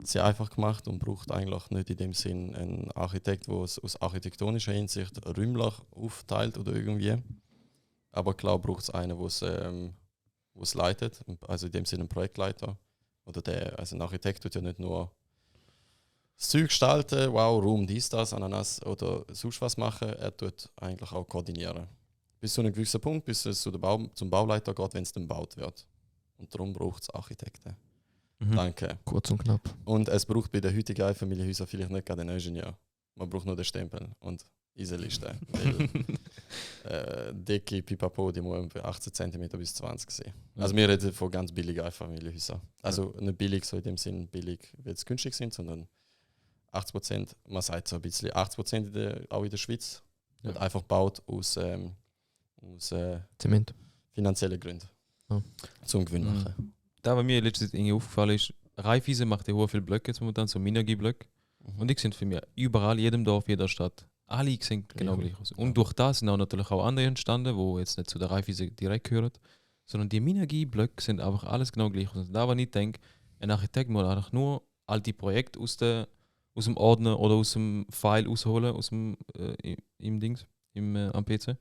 sehr einfach gemacht und braucht eigentlich nicht in dem Sinn einen Architekt, der es aus architektonischer Hinsicht räumlich aufteilt oder irgendwie. Aber klar braucht es einen, der es leitet, also in dem Sinne ein Projektleiter. Oder also ein Architekt tut ja nicht nur das Zeug gestalten, wow, Raum, dies, das, Ananas oder sonst was machen. Er tut eigentlich auch koordinieren. Bis zu einem gewissen Punkt, bis es zum Bauleiter geht, wenn es dann gebaut wird. Und darum braucht es Architekten. Danke.
Kurz und knapp.
Und es braucht bei den heutigen Einfamilienhäusern vielleicht nicht gerade einen Ingenieur. Man braucht nur den Stempel und diese Liste. Weil dicke Pipapo, die muss bei 18 cm bis 20 sein. Also wir reden von ganz billigen Einfamilienhäusern. Also nicht billig so in dem Sinn billig, weil sie günstig sind, sondern 80%, man sagt so ein bisschen 80% auch in der Schweiz, wird einfach gebaut aus
Zement.
finanziellen Gründen. Zum Gewinn machen.
Da, was mir letztens irgendwie aufgefallen ist, Raiffeisen macht ja viele Blöcke jetzt momentan, so Minergie-Blöcke. Und die sind für mich überall, jedem Dorf, jeder Stadt, alle sehen genau gleich aus. Und durch das sind auch natürlich auch andere entstanden, die jetzt nicht zu der Raiffeisen direkt gehören, sondern die Minergie-Blöcke sind einfach alles genau gleich aus. Und da, was ich denke, ein Architekt muss einfach nur alte Projekte aus dem Ordner oder aus dem File rausholen, aus dem am PC.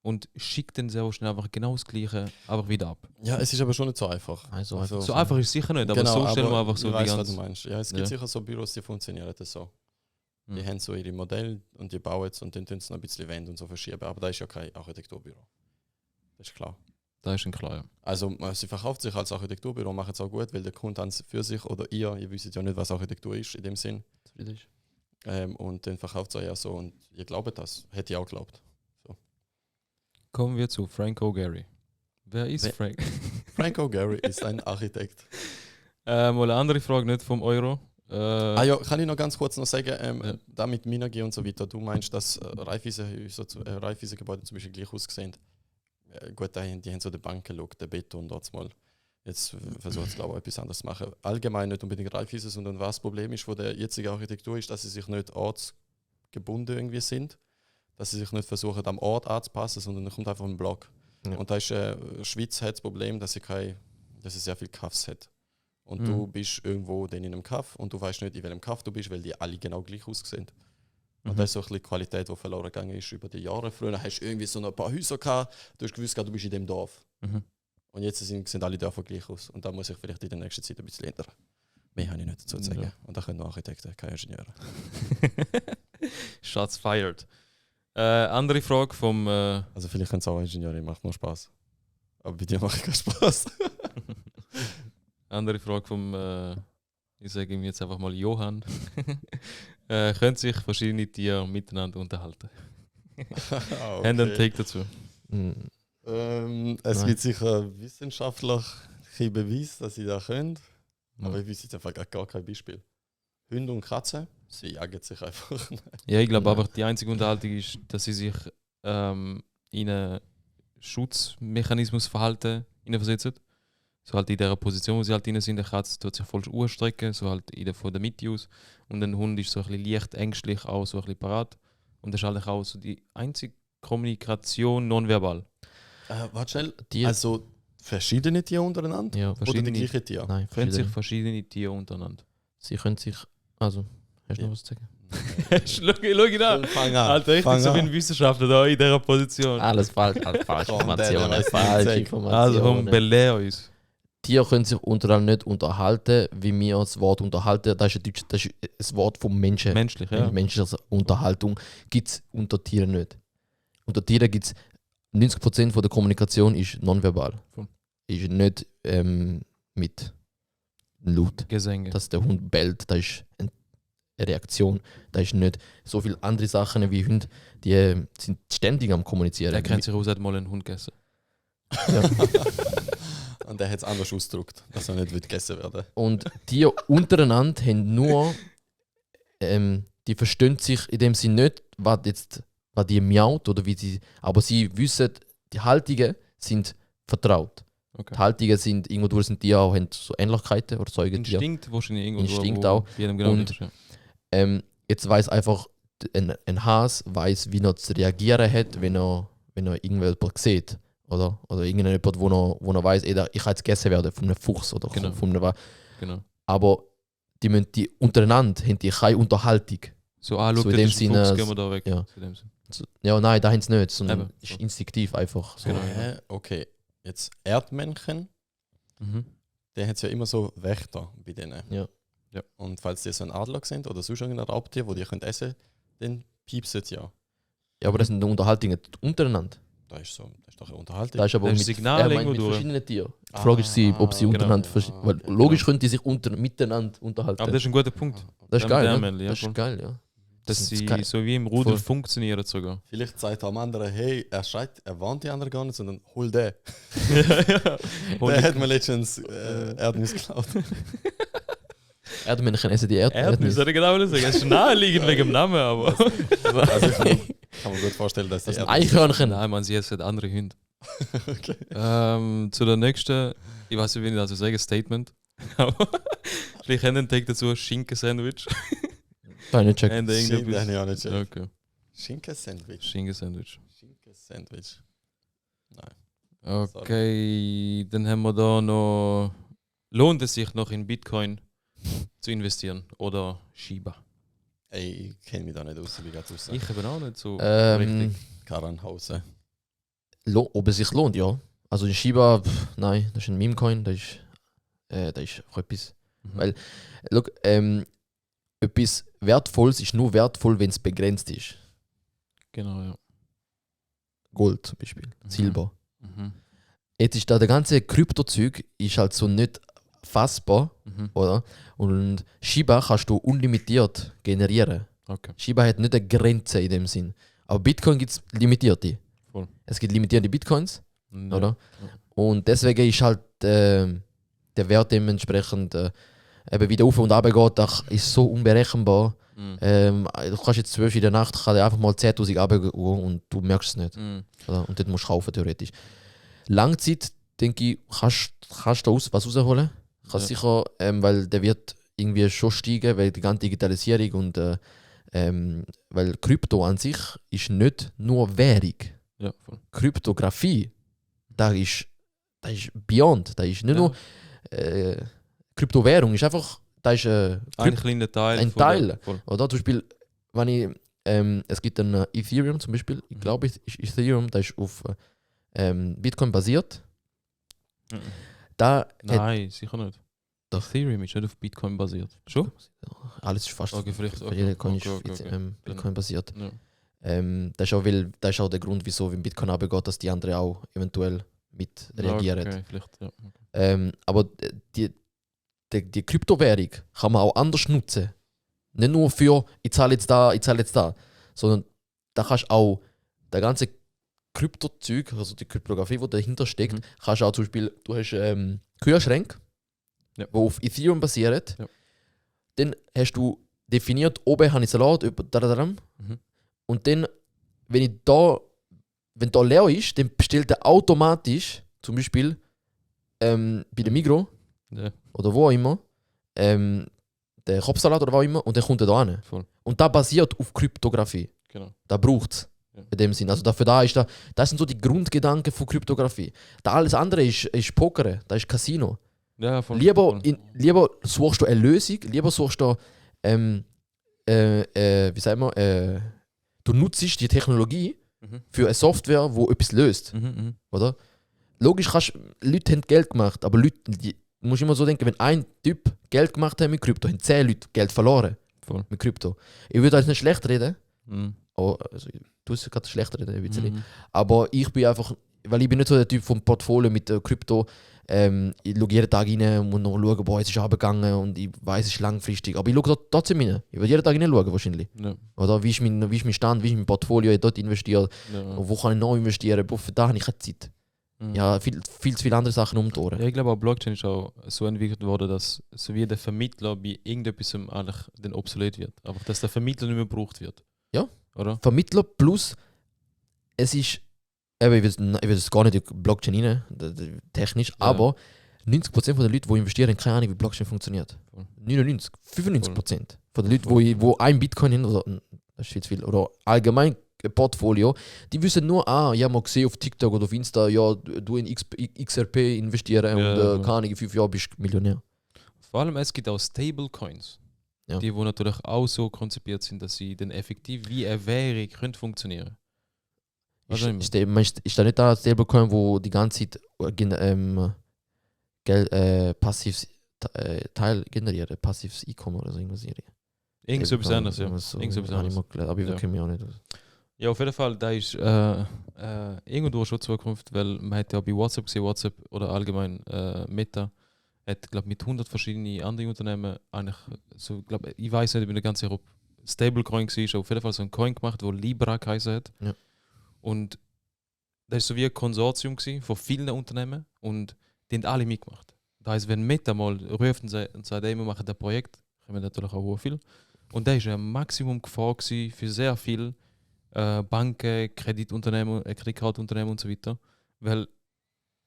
Und schickt dann sehr schnell einfach genau das Gleiche einfach wieder ab.
Ja, es ist aber schon nicht so einfach.
So einfach ist es sicher nicht, aber
genau,
so stellen wir einfach so
ich
die
weiss, was
ganze...
du meinst. Ja, es gibt sicher so Büros, die funktionieren das so. Die haben so ihre Modelle und die bauen es und dann tun sie noch ein bisschen Wände und so verschieben. Aber da ist ja kein Architekturbüro. Das ist klar.
Da ist schon klar, ja.
Also sie verkauft sich als Architekturbüro, macht es auch gut, weil der Kunde an für sich oder ihr wisst ja nicht, was Architektur ist in dem Sinn. Und dann verkauft es euch ja so und ihr glaubt das. Hätte ich auch geglaubt. So.
Kommen wir zu Frank O'Gary. Wer ist Frank?
Frank O'Gary ist ein Architekt.
Mal eine andere Frage, nicht vom Euro.
Ja, kann ich noch ganz kurz noch sagen, da mit Minergie und so weiter, du meinst, dass Raiffeisen-Gebäude zum Beispiel gleich aussehen. Gut, die haben so die Banken geschaut, den Beton dort mal. Jetzt versucht es, glaube ich, etwas anderes zu machen. Allgemein nicht unbedingt Raiffeisen, sondern was das Problem ist von der jetzigen Architektur ist, dass sie sich nicht ortsgebunden irgendwie sind. Dass sie sich nicht versuchen, am Ort anzupassen, sondern dann kommt einfach ein Block. Ja. Und da ist Schweiz hat das Problem, dass sie sehr viele Kaffs hat. Und du bist irgendwo dann in einem Kaff und du weißt nicht, in welchem Kaff du bist, weil die alle genau gleich aussehen. Und das ist so ein bisschen die Qualität, die verloren gegangen ist über die Jahre. Früher hast du irgendwie so ein paar Häuser gehabt, du hast gewusst, du bist in dem Dorf. Und jetzt sehen alle Dörfer gleich aus. Und da muss ich vielleicht in der nächsten Zeit ein bisschen ändern. Mehr habe ich nicht dazu zu sagen. Ja. Und da können nur Architekten, keine Ingenieure.
Shots fired. Andere Frage vom...
Also vielleicht können es auch Ingenieure, macht nur Spaß. Aber bei dir macht keinen Spaß.
Andere Frage vom... ich sage ihm jetzt einfach mal Johann. Können sich verschiedene Tiere miteinander unterhalten? Okay. Haben einen Take dazu?
Es gibt sicher wissenschaftliche Beweise, dass sie das können. Aber ich weiß jetzt einfach gar kein Beispiel. Hunde und Katzen, sie jagen sich einfach.
Ja, ich glaube aber, die einzige Unterhaltung ist, dass sie sich in einen Schutzmechanismus versetzen. So halt in der Position, wo sie halt drin sind, der Katze tut sich voll ausstrecken, so halt von der Mitte aus. Und ein Hund ist so ein bisschen leicht ängstlich, auch so ein bisschen parat. Und das ist halt auch so die einzige Kommunikation nonverbal.
Warte schnell, also verschiedene Tiere untereinander?
Ja,
oder die gleichen Tiere?
Nein,
können sich verschiedene Tiere untereinander.
Sie können sich, also, hast du noch was zu sagen?
Schau ihn an. Alter, ich bin so wie ein Wissenschaftler da in dieser Position.
Alles falsch, falsche Informationen, falsche Informationen.
Also, komm, belehr uns.
Tiere können sich untereinander nicht unterhalten, wie wir das Wort unterhalten. Das ist das Wort vom Menschen.
Menschlich, ja.
Menschliche Unterhaltung gibt es unter Tieren nicht. Unter Tieren gibt es 90% von der Kommunikation ist nonverbal. Ist nicht mit Laut.
Gesänge.
Dass der Hund bellt, das ist eine Reaktion. Da ist nicht so viele andere Sachen wie Hunde, die sind ständig am Kommunizieren.
Der kennt sich aus, hat mal einen Hund gegessen.
Ja.
Und der hat es anders ausgedrückt, dass er nicht gegessen werden.
Und die untereinander haben nur, die verstehen sich in dem Sinne nicht, was die miaut oder wie sie, aber sie wissen, die Haltungen sind vertraut.
Okay.
Die Haltungen sind, irgendwo sind die auch, haben so Ähnlichkeiten oder Säugetiere.
Instinkt wahrscheinlich irgendwo.
Instinkt auch.
Genau
und
ist, ja.
Jetzt weiß einfach, ein Hase weiß, wie er zu reagieren hat, wenn er irgendjemanden sieht. Oder irgendjemand, wo er weiß, ich kann jetzt gegessen werden von einem Fuchs oder von einem
Genau.
Aber die untereinander haben die keine Unterhaltung.
So, schau,
so in dem Sinne,
Fuchs, gehen wir da weg.
Ja. Ja, nein, da haben sie nicht, sondern
Eben.
ist instinktiv einfach. So.
Genau.
Okay, jetzt Erdmännchen, der hat ja immer so Wächter bei denen.
Ja.
Ja.
Und falls die so ein Adler sind oder sonst irgendein Raubtier, wo die können essen, dann piepst es ja.
Ja, aber das sind Unterhaltungen untereinander.
Das ist doch eine Unterhaltung.
Da ist aber
Da ist
mit,
Signal
er meint
irgendwo
mit
durch.
verschiedenen Tieren. Die Frage ist, ob sie
genau.
untereinander weil
Okay,
logisch können die sich miteinander unterhalten.
Aber das ist ein guter Punkt.
das ist geil,
Dämmerli,
ne?
ja,
Das ist
voll.
geil, ja.
Dass
Das ist
sie
geil.
so wie im Rudel
Voll.
funktionieren sogar.
Vielleicht sagt er am anderen, hey, er schreit, er warnt die anderen gar nicht, sondern hol den.
Hol
Der
die-
hat mir letztens Erdnüsse geklaut.
Erdmännchen essen die
Erdnüsse, hätte ich genau sagen. Es ist naheliegend wegen dem Namen, aber.
Also ich kann mir gut vorstellen, dass
Das
die
sind Eichhörnchen.
Nein, man, sie essen andere Hunde.
Okay.
Zu der nächsten, ich weiß nicht, wie ich das sagen, Statement. Aber vielleicht haben einen dazu Schinken-Sandwich.
Nein, nicht check.
Haben die
Schinken
irgendetwas-
habe ich auch nicht gecheckt.
Okay,
Schinken-Sandwich.
Schinken-Sandwich.
Schinken-Sandwich.
Okay, dann haben wir da noch. Lohnt es sich noch in Bitcoin zu investieren oder Shiba?
Ey, ich kenne mich da nicht aus, wie geht's aus?
Ich habe auch nicht so
Ähm,
richtig.
Karrenhausen.
Ob es sich lohnt, ja. Also in Shiba, nein, das ist ein Meme-Coin, das ist auch etwas.
Mhm.
weil- Look, etwas Wertvolles ist nur wertvoll, wenn es begrenzt ist.
Genau, ja.
Gold zum Beispiel, Silber.
Mhm.
Jetzt ist da der ganze Kryptozeug ist halt so nicht fassbar,
Mhm.
oder? Und Shiba kannst du unlimitiert generieren.
Okay.
Shiba hat nicht eine Grenze in dem Sinn. Aber Bitcoin gibt es limitierte.
Voll.
Es gibt limitierte Bitcoins,
Ja.
oder? Und deswegen ist halt der Wert dementsprechend eben wieder auf und runter geht, das ist so unberechenbar.
Mhm.
Du kannst jetzt 12 in der Nacht kann dir einfach mal 10.000 runtergehen und du merkst es nicht.
Mhm.
Oder? Und dort musst du kaufen, theoretisch. Langzeit, denke ich, kannst du was rausholen. Kannst sicher, weil der wird irgendwie schon steigen, weil die ganze Digitalisierung und weil Krypto an sich ist nicht nur Währung.
Ja, voll.
Kryptographie, da ist beyond. Da ist nicht
Ja.
nur Kryptowährung, ist einfach, da ist
Ein kleiner Teil.
Ein
von der-
Teil.
Voll.
oder zum Beispiel, wenn ich, es gibt ein Ethereum zum Beispiel, ich glaube, es ist Ethereum, das ist auf Bitcoin basiert.
Mhm.
Da hat
Nein, sicher nicht.
Doch.
Ethereum ist nicht auf Bitcoin basiert. Schon?
alles ist fast
Okay, vielleicht.
jeder Coin ist
Okay.
Bitcoin basiert.
Ja.
Das ist auch der Grund, wieso, wenn Bitcoin runtergeht, dass die anderen auch eventuell mit reagieren.
Okay, vielleicht, ja.
Aber die Kryptowährung kann man auch anders nutzen. Nicht nur für, ich zahle jetzt da, sondern da kannst du auch der ganze Kryptozeug, also die Kryptographie, die dahinter steckt,
Mhm.
kannst du auch zum Beispiel, du hast Kühlschränke,
Ja.
die auf Ethereum basieren.
Ja.
Dann hast du definiert, oben habe ich Salat,
Mhm.
und dann, wenn da leer ist, dann bestellt er automatisch, zum Beispiel bei der Migros
Ja,
oder wo auch immer, der Kopfsalat oder wo auch immer, und dann kommt er da hin.
voll.
Und das basiert auf Kryptographie.
Genau.
Da braucht es.
Ja.
In dem Sinn. Also das sind so die Grundgedanken von Kryptographie. Da alles andere ist Poker, das ist Casino.
Ja, voll.
Lieber,
voll.
lieber suchst du eine Lösung, lieber suchst du, wie sagen wir, du nutzt die Technologie
Mhm.
für eine Software, die etwas löst.
Mhm.
Oder? Logisch, Leute haben Geld gemacht, aber Leute, du musst immer so denken, wenn ein Typ Geld gemacht hat mit Krypto, haben 10 Leute Geld verloren
Voll.
mit Krypto. Ich würde euch nicht schlecht reden,
Mhm.
also, ich tue es gerade schlecht reden, ein bisschen.
Mhm.
Aber ich bin einfach, weil ich bin nicht so der Typ vom Portfolio mit Krypto, ich schaue jeden Tag rein und noch schauen, boah, es ist runtergegangen und ich weiß, es ist langfristig. Aber ich schaue trotzdem rein. Ich werde jeden Tag reinschauen wahrscheinlich.
Ja.
Oder wie ist mein Stand, wie ist mein Portfolio, ich dort investiert,
Ja.
und wo kann ich noch investieren, für da habe ich keine Zeit.
Mhm.
Ja, viel zu viele andere Sachen um die Ohren.
Ja, ich glaube auch Blockchain ist auch so entwickelt worden, dass so wie der Vermittler bei irgendetwas eigentlich dann obsolet wird. Aber dass der Vermittler nicht mehr gebraucht wird.
Ja.
Oder?
Vermittler plus, es ist, eben, ich will es gar nicht in die Blockchain rein, technisch,
Ja.
aber 90% der Leute, die investieren, haben keine Ahnung, wie Blockchain funktioniert.
Voll.
99, 95% von den Leuten, die ein Bitcoin haben, oder das ist viel zu viel, oder allgemein ein Portfolio, die wissen nur, ich habe mal gesehen auf TikTok oder auf Insta, ja, du in XRP investieren
Ja,
und
ja.
keine Ahnung, in 5 Jahren bist du Millionär.
Vor allem es gibt auch Stablecoins.
Ja.
Die, wo natürlich auch so konzipiert sind, dass sie dann effektiv wie eine Währung können funktionieren. Was auch immer.
Ist da nicht da Stablecoin, wo die ganze Zeit Geld, passiv Teil generieren, passives Einkommen oder so irgendwas.
Irgend so etwas anderes, ja.
So,
Irgend so etwas
habe ich
anderes.
mal gelernt, aber ich
Ja.
kenne mich auch nicht aus.
Ja, auf jeden Fall, da ist irgendwo schon Zukunft, weil man hat ja bei WhatsApp gesehen, WhatsApp oder allgemein Meta hat, glaube mit 100 verschiedenen anderen Unternehmen eigentlich so, glaube ich weiß nicht, ich bin nicht ganz sicher, ob Stablecoin war, auf jeden Fall so ein Coin gemacht, wo Libra geheißen hat.
Ja.
Und das ist so wie ein Konsortium gewesen von vielen Unternehmen und die haben alle mitgemacht. Das heisst, wenn Meta mal ruft und sagt, wir machen das Projekt, kommen natürlich auch viel. Und das war ein Maximum Gefahr gewesen für sehr viele Banken, Kreditkartenunternehmen und so weiter. Weil,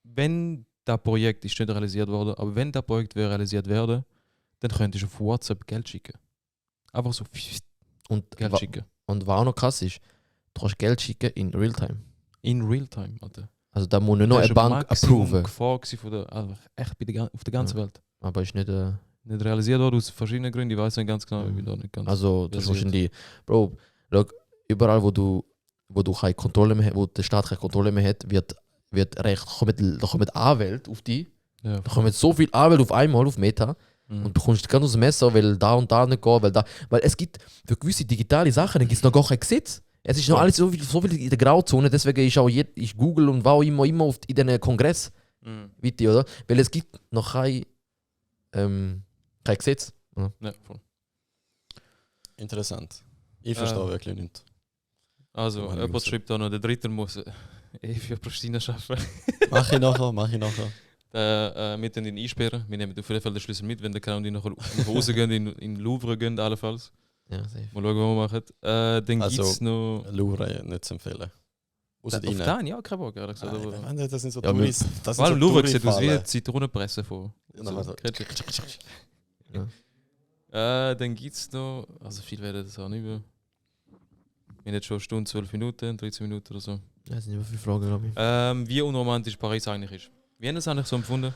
wenn das Projekt ist nicht realisiert worden, aber wenn das Projekt realisiert werden, dann könntest du auf WhatsApp Geld schicken. Einfach so
Und,
Geld schicken.
und was auch noch krass ist, du kannst Geld schicken in Realtime.
In Realtime, Alter.
Also da muss nicht noch eine Bank approven.
Gefahr gewesen von der, also echt auf der ganzen Welt.
Aber ist nicht...
Nicht realisiert worden aus verschiedenen Gründen, ich weiß nicht ganz genau, ich bin da nicht ganz...
Also das ist
versiert.
wahrscheinlich... Bro, schau, überall wo du keine Kontrolle mehr, wo der Staat keine Kontrolle mehr hat, da kommen Anwälte auf dich.
Ja,
Da kommen so viele Anwälte auf einmal auf Meta und bekommst ganz aus dem Messer, weil da und da nicht geht, weil es gibt für gewisse digitale Sachen gibt es noch gar kein Gesetz. Es ist noch alles so viel in der Grauzone, deswegen ist auch ich Google und war immer in diesen Kongress, bitte, oder? Weil es gibt noch kein Gesetz. Ja.
Ja, voll.
Interessant. Ich verstehe wirklich nicht.
Also,
Meine
jemand
Mutter.
schreibt da noch, der Dritte muss für Pristina arbeiten.
Mach ich nachher.
Wir können ihn einsperren. Wir nehmen auf jeden Fall den Schlüssel mit, wenn der kann und die nachher rausgehen, in den Louvre gehen, allenfalls.
Ja, safe.
Mal schauen, was wir machen. Dann
Also,
gibt es noch...
Louvre nicht zu empfehlen. Ausser
Auf
innen.
den, ja, kein Bock, ehrlich gesagt.
Nein,
aber-
Mann, das sind so
Ja,
Touristen. Das sind
Vor allem Louvre sieht aus wie
Touri-Fallen.
eine Zitronenpresse von...
Ja, dann also-
Ketchup.
Ja.
Dann gibt es noch... Also viel werden das auch nicht mehr. Wir haben jetzt schon eine Stunde, 12 Minuten, 13 Minuten oder so.
Ja, das sind über viele Fragen, glaube ich.
Wie unromantisch Paris eigentlich ist. Wie haben Sie es eigentlich so empfunden?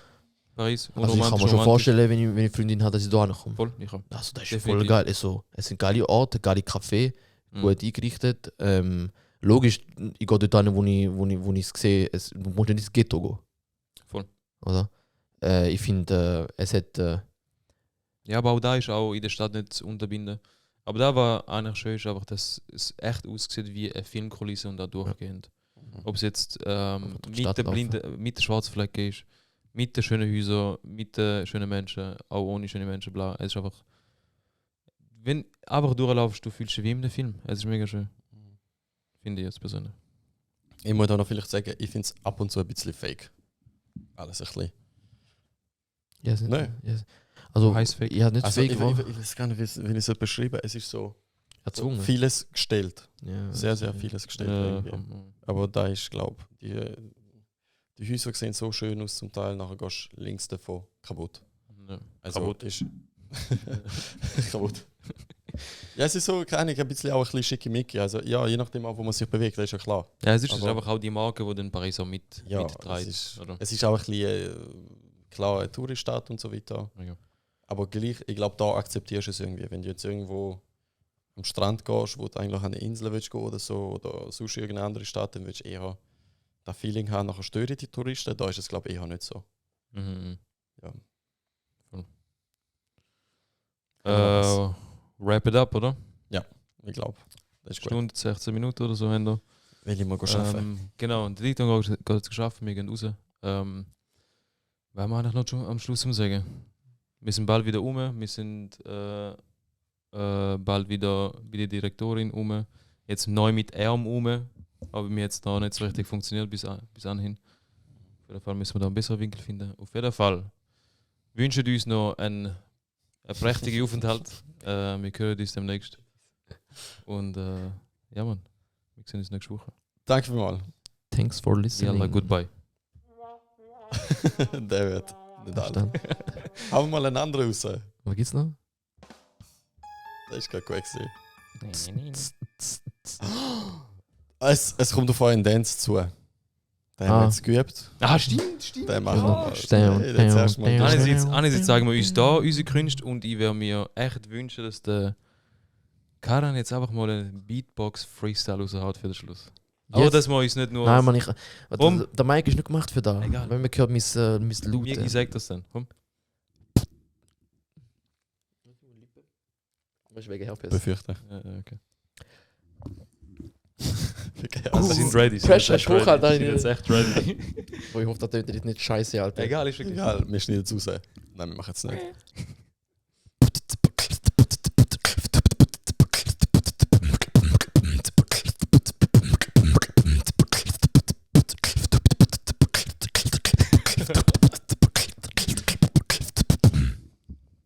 Paris?
Also ich kann mir schon vorstellen, wenn ich eine Freundin habe, dass ich da ankomme.
Voll, ich auch.
Also das ist
Definitiv.
voll geil. Also, es sind geile Orte, geile Cafés,
Mhm.
gut eingerichtet. Logisch, ich gehe dort hin, wo ich es sehe, du musst nicht ins Ghetto gehen.
Voll.
Oder? Ich finde, es hat...
Ja, aber auch da ist auch in der Stadt nicht zu unterbinden. Aber da war eigentlich schön, ist einfach, dass es echt aussieht wie eine Filmkulisse und da durchgehend. Ob es jetzt mit der schwarzen Flecke ist, mit den schönen Häusern, mit den schönen Menschen, auch ohne schöne Menschen, bla. Es ist einfach... Wenn du einfach durchlaufst, du fühlst dich wie in einem Film. Es ist mega schön. Finde ich jetzt persönlich.
Ich muss da noch vielleicht sagen, ich finde es ab und zu ein bisschen fake. Alles ein bisschen.
Ja,
Nein.
Also,
Heißt fake.
ich habe nicht
Also,
fake
ich
gemacht.
weiß gar nicht, wie ich es beschreiben. Es ist so
Erzwungen.
vieles gestellt.
Ja,
Sehr, sehr vieles gestellt. irgendwie. Aber da ist, glaube ich, die Häuser sehen so schön aus, zum Teil nachher gehst du links davon kaputt.
Ja.
Also
Kaputt.
ist kaputt. Ja, es ist so, keine Ahnung, ein bisschen auch ein bisschen schickimicki. Also ja, je nachdem, auch, wo man sich bewegt, das ist ja klar.
Ja, es ist
Aber-
einfach auch die Marke, die den Paris auch
Ja,
mitträgt.
es ist,
oder?
es ist auch ein bisschen, klar, eine Touristadt und so weiter.
Ja.
Aber gleich, ich glaube, da akzeptierst du es irgendwie. Wenn du jetzt irgendwo am Strand gehst, wo du eigentlich an eine Insel willst gehen oder so, oder sonst irgendeine andere Stadt, dann willst du eher das Feeling haben, nachher stören die Touristen. Da ist es, glaube ich, eher nicht so.
Mhm.
Ja.
Voll.
Ja,
Wrap it up, oder?
Ich glaube, das ist gut.
Stunde, 16 Minuten oder so haben wir.
Will ich mal arbeiten.
Genau, und die Leitung geht es geschafft, wir gehen raus. Was haben wir eigentlich noch schon am Schluss sagen? Wir sind bald wieder wir sind bald wieder bei der Direktorin jetzt neu mit Arm aber mir jetzt noch nicht so richtig funktioniert bis anhin. Auf jeden Fall müssen wir da einen besseren Winkel finden. Auf jeden Fall wünschen uns noch einen prächtigen Aufenthalt. Wir hören uns demnächst. Und ja, Mann, wir sehen uns nächste Woche.
Danke vielmals.
Thanks for listening.
Yalla, goodbye.
Der wird nicht alt.
Verstanden.
Haben wir mal einen anderen raus.
Was gibt's noch?
Das ist gerade gut gewesen. Es kommt auf euren Dance zu. Den haben wir jetzt geübt.
Ah, stimmt.
Den machen wir.
Stimmt.
Nee, den zuerst mal.
Einerseits zeigen wir uns da unsere Künste und ich würde mir echt wünschen, dass der Karan jetzt einfach mal einen Beatbox-Freestyle raushaut für den Schluss. Aber
Jetzt?
dass wir uns nicht nur...
Nein, man,
Warum?
der Mic ist nicht gemacht für da.
Egal.
Wenn man hört, mein
ich
Looten.
sag das dann. Komm.
Was wegen Herpes?
Befürchte.
Okay.
Also,
Sie sind ready. Sie
Pressure,
sind jetzt
Spruch halt
ready. Sie
eine-
sind jetzt echt ready.
Oh, ich hoffe, das tönt jetzt nicht scheiße, Alter.
Egal, ist wirklich.
egal, wir schneiden es raus. Nein, wir machen es nicht.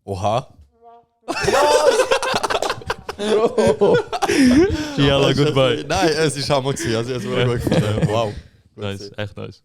Oha.
Yalla, goodbye.
Nein, es ist Hammer gewesen. Also, es war gut gefunden. Wow.
Nice, echt nice.